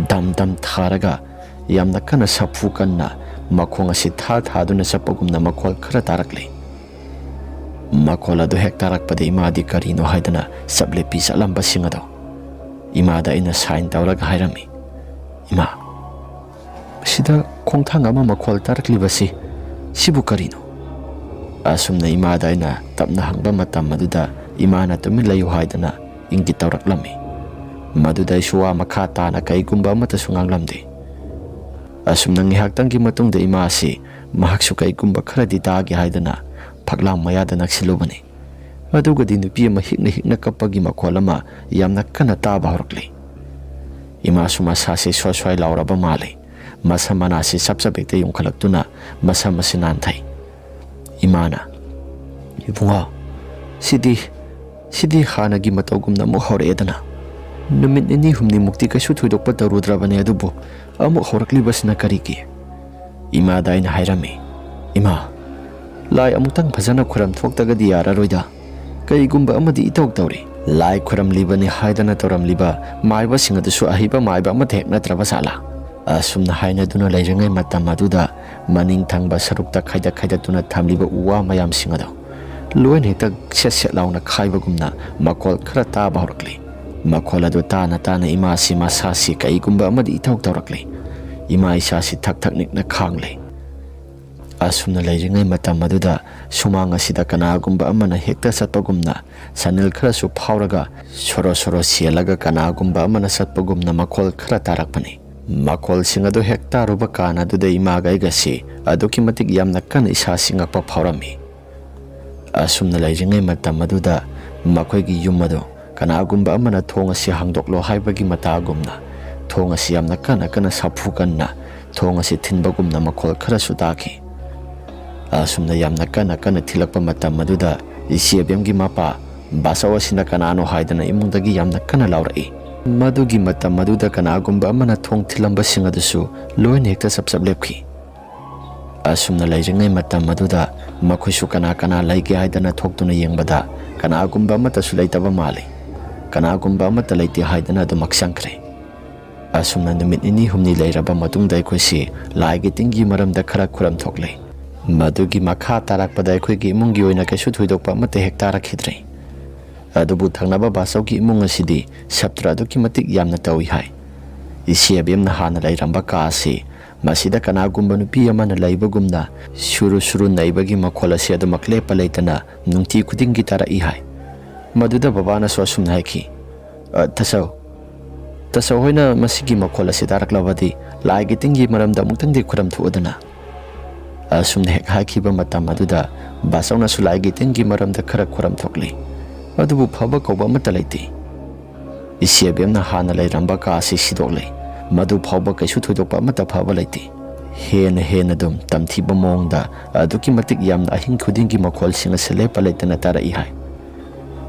ꯗꯝ ꯗꯝ ꯊꯥꯔꯒ ꯌꯥꯝꯅ ꯀꯟꯅ ꯁꯥꯐꯨ ꯀꯟꯅ ꯃꯈꯣꯡ ꯑꯁꯤ ꯊꯥ ꯊꯥꯗꯨꯅ ꯆꯠꯄꯒꯨꯝꯅ ꯃꯈꯣꯜ ꯈꯔ ꯇꯥꯔꯛꯂꯤ꯫ ꯃꯈꯣꯜ ꯑꯗꯨ ꯍꯦꯛ ꯇꯥꯔꯛꯄꯗ ꯏꯃꯥꯗꯤ ꯀꯔꯤꯅꯣ ꯍꯥꯏꯗꯅ ꯆꯞ ꯂꯦꯞꯄꯤ ꯆꯠꯂꯝꯕꯁꯤꯡ ꯑꯗꯣ ꯏꯃꯥꯗ ꯑꯩꯅ ꯁꯥꯏꯟ ꯇꯧꯔꯒ ꯍꯥꯏꯔꯝꯃꯤ, "ꯏꯃꯥ, ꯁꯤꯗ ꯈꯣꯡꯊꯥꯡ ꯑꯃ ꯃꯈꯣꯜ ꯇꯥꯔꯛꯂꯤꯕꯁꯤ ꯁꯤꯕꯨ ꯀꯔꯤꯅꯣ?" ꯑꯁꯨꯝꯅ ꯏꯃꯥꯗ ꯑꯩꯅ ꯇꯞꯅ ꯍꯪꯕ ꯃꯇꯝ ꯑꯗꯨꯗ ꯏꯃꯥꯅ ꯇꯨꯃꯤꯟ ꯂꯩꯌꯨ ꯍꯥꯏꯗꯅ ꯏꯪꯒꯤꯠ ꯇꯧꯔꯛꯂꯝꯃꯤ꯫ ꯃꯗꯨꯗ ꯑꯩꯁꯨ ꯋꯥ ꯃꯈꯥ ꯇꯥꯅ ꯀꯩꯒꯨꯝꯕ ꯑꯃꯠꯇꯁꯨ ꯉꯥꯡꯂꯝꯗꯦ꯫ ꯑꯁꯨꯝꯅ ꯉꯥꯏꯍꯥꯛꯇꯪꯒꯤ ꯃꯇꯨꯡꯗ ꯏꯃꯥ ꯑꯁꯤ ꯃꯍꯥꯛꯁꯨ ꯀꯩꯒꯨꯝꯕ ꯈꯔꯗꯤ ꯇꯥꯒꯦ ꯍꯥꯏꯗꯅ ꯐꯛꯂꯥꯡ ꯃꯌꯥꯗ ꯅꯛꯁꯤꯜꯂꯨꯕꯅꯤ꯫ ꯑꯗꯨꯒꯗꯤ ꯅꯨꯄꯤ ꯑꯃ ꯍꯤꯛꯅ ꯍꯤꯛꯅ ꯀꯞꯄꯒꯤ ꯃꯈꯣꯜ ꯑꯃ ꯌꯥꯝꯅ ꯀꯟꯅ ꯇꯥꯕ ꯍꯧꯔꯛꯂꯤ꯫ ꯏꯃꯥꯁꯨ ꯃꯁꯥꯁꯤ ꯁ꯭ꯋꯥꯏ ꯁ꯭ꯋꯥꯏ ꯂꯥꯎꯔꯕ ꯃꯥꯜꯂꯤ꯫ ꯃꯁꯝ ꯃꯅꯥꯁꯤ ꯁꯞ ꯁꯞ ꯍꯦꯛꯇ ꯌꯨꯡꯈꯠꯂꯛꯇꯨꯅ ꯃꯁꯝ ꯑꯁꯤ ꯅꯥꯟꯊꯩ꯫ ꯏꯃꯥꯅ, "ꯏꯕꯨꯡꯉꯣ, ꯁꯤꯗꯤ, ꯁꯤꯗꯤ ꯍꯥꯟꯅꯒꯤ ꯃꯇꯧꯒꯨꯝꯅ ꯑꯃꯨꯛ ꯍꯧꯔꯛꯑꯦꯗꯅ꯫ ꯅꯨꯃꯤꯠ ꯅꯤꯅꯤ ꯍꯨꯝꯅꯤꯃꯨꯛꯇꯤ ꯀꯩꯁꯨ ꯊꯣꯏꯗꯣꯛꯄ ꯇꯧꯔꯨꯗ꯭ꯔꯕꯅꯦ, ꯑꯗꯨꯕꯨ ꯑꯃꯨꯛ ꯍꯧꯔꯛꯂꯤꯕꯁꯤꯅ ꯀꯔꯤꯒꯤ?" ꯏꯃꯥꯗ ꯑꯩꯅ ꯍꯥꯏꯔꯝꯃꯤ, "ꯏꯃꯥ, ꯂꯥꯏ ꯑꯃꯨꯛꯇꯪ ꯐꯖꯅ ꯈꯨꯔꯝ ꯊꯣꯛꯇꯒꯗꯤ ꯌꯥꯔꯔꯣꯏꯗ꯫ ꯀꯔꯤꯒꯨꯝꯕ ꯑꯃꯗꯤ ꯏꯇꯧ ꯇꯧꯔꯤ꯫ ꯂꯥꯏ ꯈꯨꯔꯝꯂꯤꯕꯅꯤ ꯍꯥꯏꯗꯅ ꯇꯧꯔꯝꯂꯤꯕ ꯃꯥꯏꯕꯁꯤꯡ ꯑꯗꯨꯁꯨ ꯑꯍꯩꯕ ꯃꯥꯏꯕ ꯑꯃꯠꯇ ꯍꯦꯛ ꯅꯠꯇ꯭ꯔꯕ ꯖꯥꯠꯂꯥ?" ꯑꯁꯨꯝꯅ ꯍꯥꯏꯅꯗꯨꯅ ꯂꯩꯔꯤꯉꯩ ꯃꯇꯝ ꯑꯗꯨꯗ ꯃꯅꯤꯡ ꯊꯪꯕ ꯁꯔꯨꯛꯇ ꯈꯥꯏꯗꯠ ꯈꯥꯏꯗꯠꯇꯨꯅ ꯊꯝꯂꯤꯕ ꯎ ꯋꯥ ꯃꯌꯥꯝꯁꯤꯡ ꯑꯗꯣ ꯂꯣꯏꯅ ꯍꯦꯛꯇ ꯁꯦꯠ ꯁꯦꯠ ꯂꯥꯎꯅ ꯈꯥꯏꯕꯒꯨꯝꯅ ꯃꯈꯣꯜ ꯈꯔ ꯇꯥꯕ ꯍꯧꯔꯛꯂꯤ꯫ ꯃꯈꯣꯜ ꯑꯗꯨ ꯇꯥꯅ ꯇꯥꯅ ꯏꯃꯥꯁꯤ ꯃꯁꯥꯁꯤ ꯀꯩꯒꯨꯝꯕ ꯑꯃꯗꯤ ꯏꯇꯧ ꯇꯧꯔꯛꯂꯤ꯫ ꯏꯃꯥ ꯏꯁꯥꯁꯤ ꯊꯛ ꯊꯛ ꯅꯤꯛꯅ ꯈꯥꯡꯂꯤ꯫ ꯑꯁꯨꯝꯅ ꯂꯩꯔꯤꯉꯩ ꯃꯇꯝ ꯑꯗꯨꯗ ꯁꯨꯃꯥꯡ ꯑꯁꯤꯗ ꯀꯅꯥꯒꯨꯝꯕ ꯑꯃꯅ ꯍꯦꯛꯇ ꯆꯠꯄꯒꯨꯝꯅ ꯁꯅꯤꯜ ꯈꯔꯁꯨ ꯐꯥꯎꯔꯒ ꯁꯣꯔꯣ ꯁꯣꯔꯣ ꯁꯦꯜꯂꯒ ꯀꯅꯥꯒꯨꯝꯕ ꯑꯃꯅ ꯆꯠꯄꯒꯨꯝꯅ ꯃꯈꯣꯜ ꯈꯔ ꯇꯥꯔꯛꯄꯅꯤ꯫ ꯃꯈꯣꯜꯁꯤꯡ ꯑꯗꯨ ꯍꯦꯛ ꯇꯥꯔꯨꯕ ꯀꯥꯟ ꯑꯗꯨꯗ ꯏꯃꯥꯒ ꯑꯩꯒꯁꯤ ꯑꯗꯨꯛꯀꯤ ꯃꯇꯤꯛ ꯌꯥꯝꯅ ꯀꯟꯅ ꯏꯁꯥꯁꯤ ꯉꯛꯄ ꯐꯥꯎꯔꯝꯃꯤ꯫ ꯑꯁꯨꯝꯅ ꯂꯩꯔꯤꯉꯩ ꯃꯇꯝ ꯑꯗꯨꯗ ꯃꯈꯣꯏꯒꯤ ꯌꯨꯝ ꯑꯗꯨ ꯀꯅꯥꯒꯨꯝꯕ ꯑꯃꯅ ꯊꯣꯡ ꯑꯁꯤ ꯍꯥꯡꯗꯣꯛꯂꯣ ꯍꯥꯏꯕꯒꯤ ꯃꯇꯥꯒꯨꯝꯅ ꯊꯣꯡ ꯑꯁꯤ ꯌꯥꯝꯅ ꯀꯟꯅ ꯀꯟꯅ ꯁꯥꯐꯨ ꯀꯟꯅ ꯊꯣꯡ ꯑꯁꯤ ꯊꯤꯟꯕꯒꯨꯝꯅ ꯃꯈꯣꯜ ꯈꯔꯁꯨ ꯇꯥꯈꯤ꯫ ꯑꯁꯨꯝꯅ ꯌꯥꯝꯅ ꯀꯟꯅ ꯀꯟꯅ ꯊꯤꯜꯂꯛꯄ ꯃꯇꯝ ꯑꯗꯨꯗ ꯏꯆꯦ ꯑꯕꯦꯝꯒꯤ ꯃꯄꯥ ꯕꯥꯆꯧ ꯑꯁꯤꯅ ꯀꯅꯥꯅꯣ ꯍꯥꯏꯗꯅ ꯏꯃꯨꯡꯗꯒꯤ ꯌꯥꯝꯅ ꯀꯟꯅ ꯂꯥꯎꯔꯛꯏ꯫ ꯃꯗꯨꯒꯤ ꯃꯇꯝ ꯑꯗꯨꯗ ꯀꯅꯥꯒꯨꯝꯕ ꯑꯃꯅ ꯊꯣꯡ ꯊꯤꯜꯂꯝꯕꯁꯤꯡ ꯑꯗꯨꯁꯨ ꯂꯣꯏꯅ ꯍꯦꯛꯇ ꯆꯞ ꯆꯞ ꯂꯦꯞꯈꯤ꯫ ꯑꯁꯨꯝꯅ ꯂꯩꯔꯤꯉꯩ ꯃꯇꯝ ꯑꯗꯨꯗ ꯃꯈꯣꯏꯁꯨ ꯀꯅꯥ ꯀꯅꯥ ꯂꯩꯒꯦ ꯍꯥꯏꯗꯅ ꯊꯣꯛꯇꯨꯅ ꯌꯦꯡꯕꯗ ꯀꯅꯥꯒꯨꯝꯕ ꯑꯃꯠꯇꯁꯨ ꯂꯩꯇꯕ ꯃꯥꯜꯂꯤ꯫ ꯀꯅꯥꯒꯨꯝꯕ ꯑꯃꯠꯇ ꯂꯩꯇꯦ ꯍꯥꯏꯗꯅ ꯑꯗꯨꯃꯛ ꯆꯪꯈ꯭ꯔꯦ꯫ ꯑꯁꯨꯝꯅ ꯅꯨꯃꯤꯠ ꯅꯤꯅꯤ ꯍꯨꯝꯅꯤ ꯂꯩꯔꯕ ꯃꯇꯨꯡꯗ ꯑꯩꯈꯣꯏꯁꯤ ꯂꯥꯏꯒꯤ ꯇꯤꯟꯒꯤ ꯃꯔꯝꯗ ꯈꯔ ꯈꯨꯔꯝ ꯊꯣꯛꯂꯦ꯫ ꯃꯗꯨꯒꯤ ꯃꯈꯥ ꯇꯥꯔꯛꯄꯗ ꯑꯩꯈꯣꯏꯒꯤ ꯏꯃꯨꯡꯒꯤ ꯑꯣꯏꯅ ꯀꯩꯁꯨ ꯊꯣꯏꯗꯣꯛꯄ ꯑꯃꯠꯇ ꯍꯦꯛ ꯇꯥꯔꯛꯈꯤꯗ꯭ꯔꯦ꯫ ꯑꯗꯨꯕꯨ ꯊꯪꯅꯕ ꯕꯥꯆꯧꯒꯤ ꯏꯃꯨꯡ ꯑꯁꯤꯗꯤ ꯁꯞꯇ꯭ꯔ ꯑꯗꯨꯛꯀꯤ ꯃꯇꯤꯛ ꯌꯥꯝꯅ ꯇꯧꯏ ꯍꯥꯏ꯫ ꯏꯆꯦ ꯑꯕꯦꯝꯅ ꯍꯥꯟꯅ ꯂꯩꯔꯝꯕ ꯀꯥ ꯑꯁꯤ ꯃꯁꯤꯗ ꯀꯅꯥꯒꯨꯝꯕ ꯅꯨꯄꯤ ꯑꯃꯅ ꯂꯩꯕꯒꯨꯝꯅ ꯁꯨꯔꯨ ꯁꯨꯔꯨ ꯅꯩꯕꯒꯤ ꯃꯈꯣꯜ ꯑꯁꯤ ꯑꯗꯨꯃꯛ ꯂꯦꯞꯄ ꯂꯩꯇꯅ ꯅꯨꯡꯇꯤ ꯈꯨꯗꯤꯡꯒꯤ ꯇꯥꯔꯛꯏ ꯍꯥꯏ꯫ ꯃꯗꯨꯗ ꯕꯕꯥꯅꯁꯨ ꯑꯁꯨꯝꯅ ꯍꯥꯏꯈꯤ, "ꯑ, ꯇꯥꯆꯧ, ꯇꯥꯆꯧ ꯍꯣꯏꯅ ꯃꯁꯤꯒꯤ ꯃꯈꯣꯜ ꯑꯁꯤ ꯇꯥꯔꯛꯂꯕꯗꯤ ꯂꯥꯏꯒꯤ ꯇꯤꯟꯒꯤ ꯃꯔꯝꯗ ꯑꯃꯨꯛꯇꯪꯗꯤ ꯈꯨꯔꯝ ꯊꯣꯛꯎꯗꯅ꯫" ꯑꯁꯨꯝꯅ ꯍꯦꯛ ꯍꯥꯏꯈꯤꯕ ꯃꯇꯝ ꯑꯗꯨꯗ ꯕꯥꯆꯧꯅꯁꯨ ꯂꯥꯏꯒꯤ ꯇꯤꯟꯒꯤ ꯃꯔꯝꯗ ꯈꯔ ꯈꯨꯔꯝ ꯊꯣꯛꯂꯤ꯫ ꯑꯗꯨꯕꯨ ꯐꯕ ꯀꯧꯕ ꯑꯃꯠꯇ ꯂꯩꯇꯦ꯫ ꯏꯆꯦ ꯑꯕꯦꯝꯅ ꯍꯥꯟꯅ ꯂꯩꯔꯝꯕ ꯀꯥ ꯑꯁꯤ ꯁꯤꯗꯣꯛꯂꯦ꯫ ꯃꯗꯨ ꯐꯥꯎꯕ ꯀꯩꯁꯨ ꯊꯣꯏꯗꯣꯛꯄ ꯑꯃꯠꯇ ꯐꯕ ꯂꯩꯇꯦ꯫ ꯍꯦꯟꯅ ꯍꯦꯟꯅ ꯑꯗꯨꯝ ꯇꯝꯊꯤꯕ ꯃꯑꯣꯡꯗ ꯑꯗꯨꯛꯀꯤ ꯃꯇꯤꯛ ꯌꯥꯝꯅ ꯑꯍꯤꯡ ꯈꯨꯗꯤꯡꯒꯤ ꯃꯈꯣꯜꯁꯤꯡ ꯑꯁꯤ ꯂꯦꯞꯄ ꯂꯩꯇꯅ ꯇꯥꯔꯛꯏ ꯍꯥꯏ꯫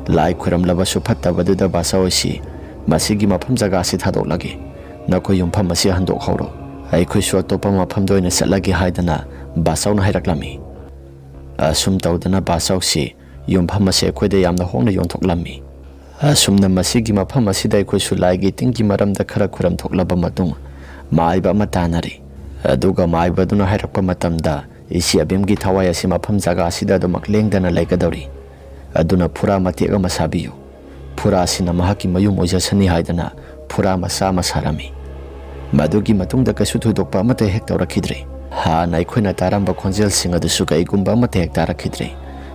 ꯂꯥꯏ ꯈꯨꯔꯝꯂꯕꯁꯨ ꯐꯠꯇꯕꯗꯨꯗ ꯕꯥꯆꯧ ꯑꯁꯤ ꯃꯁꯤꯒꯤ ꯃꯐꯝ ꯖꯒꯥ ꯑꯁꯤ ꯊꯥꯗꯣꯛꯂꯒꯦ꯫ ꯅꯈꯣꯏ ꯌꯨꯝꯐꯝ ꯑꯁꯤ ꯍꯟꯗꯣꯛꯍꯧꯔꯣ꯫ ꯑꯩꯈꯣꯏꯁꯨ ꯑꯇꯣꯞꯄ ꯃꯐꯝꯗ ꯑꯣꯏꯅ ꯆꯠꯂꯒꯦ ꯍꯥꯏꯗꯅ ꯕꯥꯆꯧꯅ ꯍꯥꯏꯔꯛꯂꯝꯃꯤ꯫ ꯑꯁꯨꯝ ꯇꯧꯗꯅ ꯕꯥꯆꯧꯁꯤ ꯌꯨꯝꯐꯝ ꯑꯁꯤ ꯑꯩꯈꯣꯏꯗ ꯌꯥꯝꯅ ꯍꯣꯡꯅ ꯌꯣꯟꯊꯣꯛꯂꯝꯃꯤ꯫ ꯑꯁꯨꯝꯅ ꯃꯁꯤꯒꯤ ꯃꯐꯝ ꯑꯁꯤꯗ ꯑꯩꯈꯣꯏꯁꯨ ꯂꯥꯏꯒꯤ ꯇꯤꯟꯒꯤ ꯃꯔꯝꯗ ꯈꯔ ꯈꯨꯔꯝ ꯊꯣꯛꯂꯕ ꯃꯇꯨꯡ ꯃꯥꯏꯕ ꯑꯃ ꯇꯥꯟꯅꯔꯦ꯫ ꯑꯗꯨꯒ ꯃꯥꯏꯕꯗꯨꯅ ꯍꯥꯏꯔꯛꯄ ꯃꯇꯝꯗ ꯏꯆꯦ ꯑꯕꯦꯝꯒꯤ ꯊꯋꯥꯏ ꯑꯁꯤ ꯃꯐꯝ ꯖꯒꯥ ꯑꯁꯤꯗ ꯑꯗꯨꯃꯛ ꯂꯦꯡꯗꯅ ꯂꯩꯒꯗꯧꯔꯤ꯫ ꯑꯗꯨꯅ ꯐꯨꯔꯥ ꯃꯇꯦꯛ ꯑꯃ ꯁꯥꯕꯤꯌꯨ꯫ ꯐꯨꯔꯥꯁꯤꯅ ꯃꯍꯥꯛꯀꯤ ꯃꯌꯨꯝ ꯑꯣꯏꯖꯁꯅꯤ ꯍꯥꯏꯗꯅ ꯐꯨꯔꯥ ꯃꯆꯥ ꯑꯃ ꯁꯥꯔꯝꯃꯤ꯫ ꯃꯗꯨꯒꯤ ꯃꯇꯨꯡꯗ ꯀꯩꯁꯨ ꯊꯣꯏꯗꯣꯛꯄ ꯑꯃꯠꯇ ꯍꯦꯛ ꯇꯧꯔꯛꯈꯤꯗ꯭ꯔꯦ꯫ ꯍꯥꯟꯅ ꯑꯩꯈꯣꯏꯅ ꯇꯥꯔꯝꯕ ꯈꯣꯟꯖꯦꯜꯁꯤꯡ ꯑꯗꯨꯁꯨ ꯀꯩꯒꯨꯝꯕ ꯑꯃꯠꯇ ꯍꯦꯛ ꯇꯥꯔꯛꯈꯤꯗ꯭ꯔꯦ꯫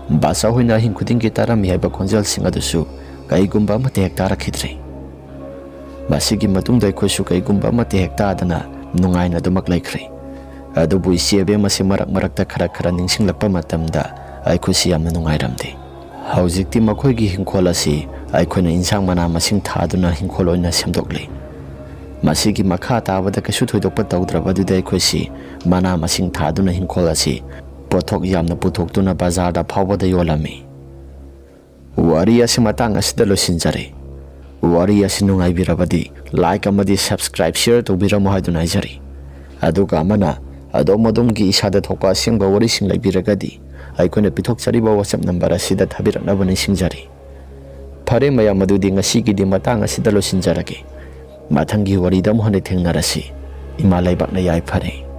ꯕꯥꯆꯧ ꯍꯣꯏꯅ ꯑꯍꯤꯡ ꯈꯨꯗꯤꯡꯒꯤ ꯇꯥꯔꯝꯃꯤ ꯍꯥꯏꯕ ꯈꯣꯟꯖꯦꯜꯁꯤꯡ ꯑꯗꯨꯁꯨ ꯀꯩꯒꯨꯝꯕ ꯑꯃꯠꯇ ꯍꯦꯛ ꯇꯥꯔꯛꯈꯤꯗ꯭ꯔꯦ꯫ ꯃꯁꯤꯒꯤ ꯃꯇꯨꯡꯗ ꯑꯩꯈꯣꯏꯁꯨ ꯀꯩꯒꯨꯝꯕ ꯑꯃꯠꯇ ꯍꯦꯛ ꯇꯥꯗꯅ ꯅꯨꯡꯉꯥꯏꯅ ꯑꯗꯨꯃꯛ ꯂꯩꯈ꯭ꯔꯦ꯫ ꯑꯗꯨꯕꯨ ꯏꯆꯦ ꯑꯕꯦꯝ ꯑꯁꯤ ꯃꯔꯛ ꯃꯔꯛꯇ ꯈꯔ ꯈꯔ ꯅꯤꯡꯁꯤꯡꯂꯛꯄ ꯃꯇꯝꯗ ꯑꯩꯈꯣꯏꯁꯤ ꯌꯥꯝꯅ ꯅꯨꯡꯉꯥꯏꯔꯝꯗꯦ꯫ ꯍꯧꯖꯤꯛꯇꯤ ꯃꯈꯣꯏꯒꯤ ꯍꯤꯡꯈꯣꯜ ꯑꯁꯤ ꯑꯩꯈꯣꯏꯅ ꯏꯟꯁꯥꯡ ꯃꯅꯥ ꯃꯁꯤꯡ ꯊꯥꯗꯨꯅ ꯍꯤꯡꯈꯣꯜ ꯑꯣꯏꯅ ꯁꯦꯝꯗꯣꯛꯂꯤ꯫ ꯃꯁꯤꯒꯤ ꯃꯈꯥ ꯇꯥꯕꯗ ꯀꯩꯁꯨ ꯊꯣꯏꯗꯣꯛꯄ ꯇꯧꯗ꯭ꯔꯕꯗꯨꯗ ꯑꯩꯈꯣꯏꯁꯤ ꯃꯅꯥ ꯃꯁꯤꯡ ꯊꯥꯗꯨꯅ ꯍꯤꯡꯈꯣꯜ ꯑꯁꯤ ꯄꯣꯠꯊꯣꯛ ꯌꯥꯝꯅ ꯄꯨꯊꯣꯛꯇꯨꯅ ꯕꯖꯥꯔꯗ ꯐꯥꯎꯕꯗ ꯌꯣꯜꯂꯝꯃꯤ꯫ ꯋꯥꯔꯤ ꯑꯁꯤ ꯃꯇꯥꯡ ꯑꯁꯤꯗ ꯂꯣꯏꯁꯤꯟꯖꯔꯦ꯫ ꯋꯥꯔꯤ ꯑꯁꯤ ꯅꯨꯡꯉꯥꯏꯕꯤꯔꯕꯗꯤ like ꯑꯃꯗꯤ subscribe, share ꯇꯧꯕꯤꯔꯝꯃꯨ ꯍꯥꯏꯗꯨꯅ ꯍꯥꯏꯖꯔꯤ꯫ ꯑꯗꯨꯒ ꯑꯃꯅ ꯑꯗꯣꯝ ꯑꯗꯣꯝꯒꯤ ꯏꯁꯥꯗ ꯊꯣꯛꯄ ꯑꯁꯦꯡꯕ ꯋꯥꯔꯤꯁꯤꯡ ꯂꯩꯕꯤꯔꯒꯗꯤ ꯑꯩꯈꯣꯏꯅ ꯄꯤꯊꯣꯛꯆꯔꯤꯕ WhatsApp number ꯑꯁꯤꯗ ꯊꯥꯕꯤꯔꯛꯅꯕ ꯅꯤꯡꯁꯤꯡꯖꯔꯤ꯫ ꯐꯔꯦ ꯃꯌꯥꯝ, ꯑꯗꯨꯗꯤ ꯉꯁꯤꯒꯤꯗꯤ ꯃꯇꯥꯡ ꯑꯁꯤꯗ ꯂꯣꯏꯁꯤꯟꯖꯔꯒꯦ꯫ ꯃꯊꯪꯒꯤ ꯋꯥꯔꯤꯗ ꯑꯃꯨꯛ ꯍꯟꯅ ꯊꯦꯡꯅꯔꯁꯤ꯫ ꯏꯃꯥ ꯂꯩꯕꯥꯛꯅ ꯌꯥꯏꯐꯔꯦ꯫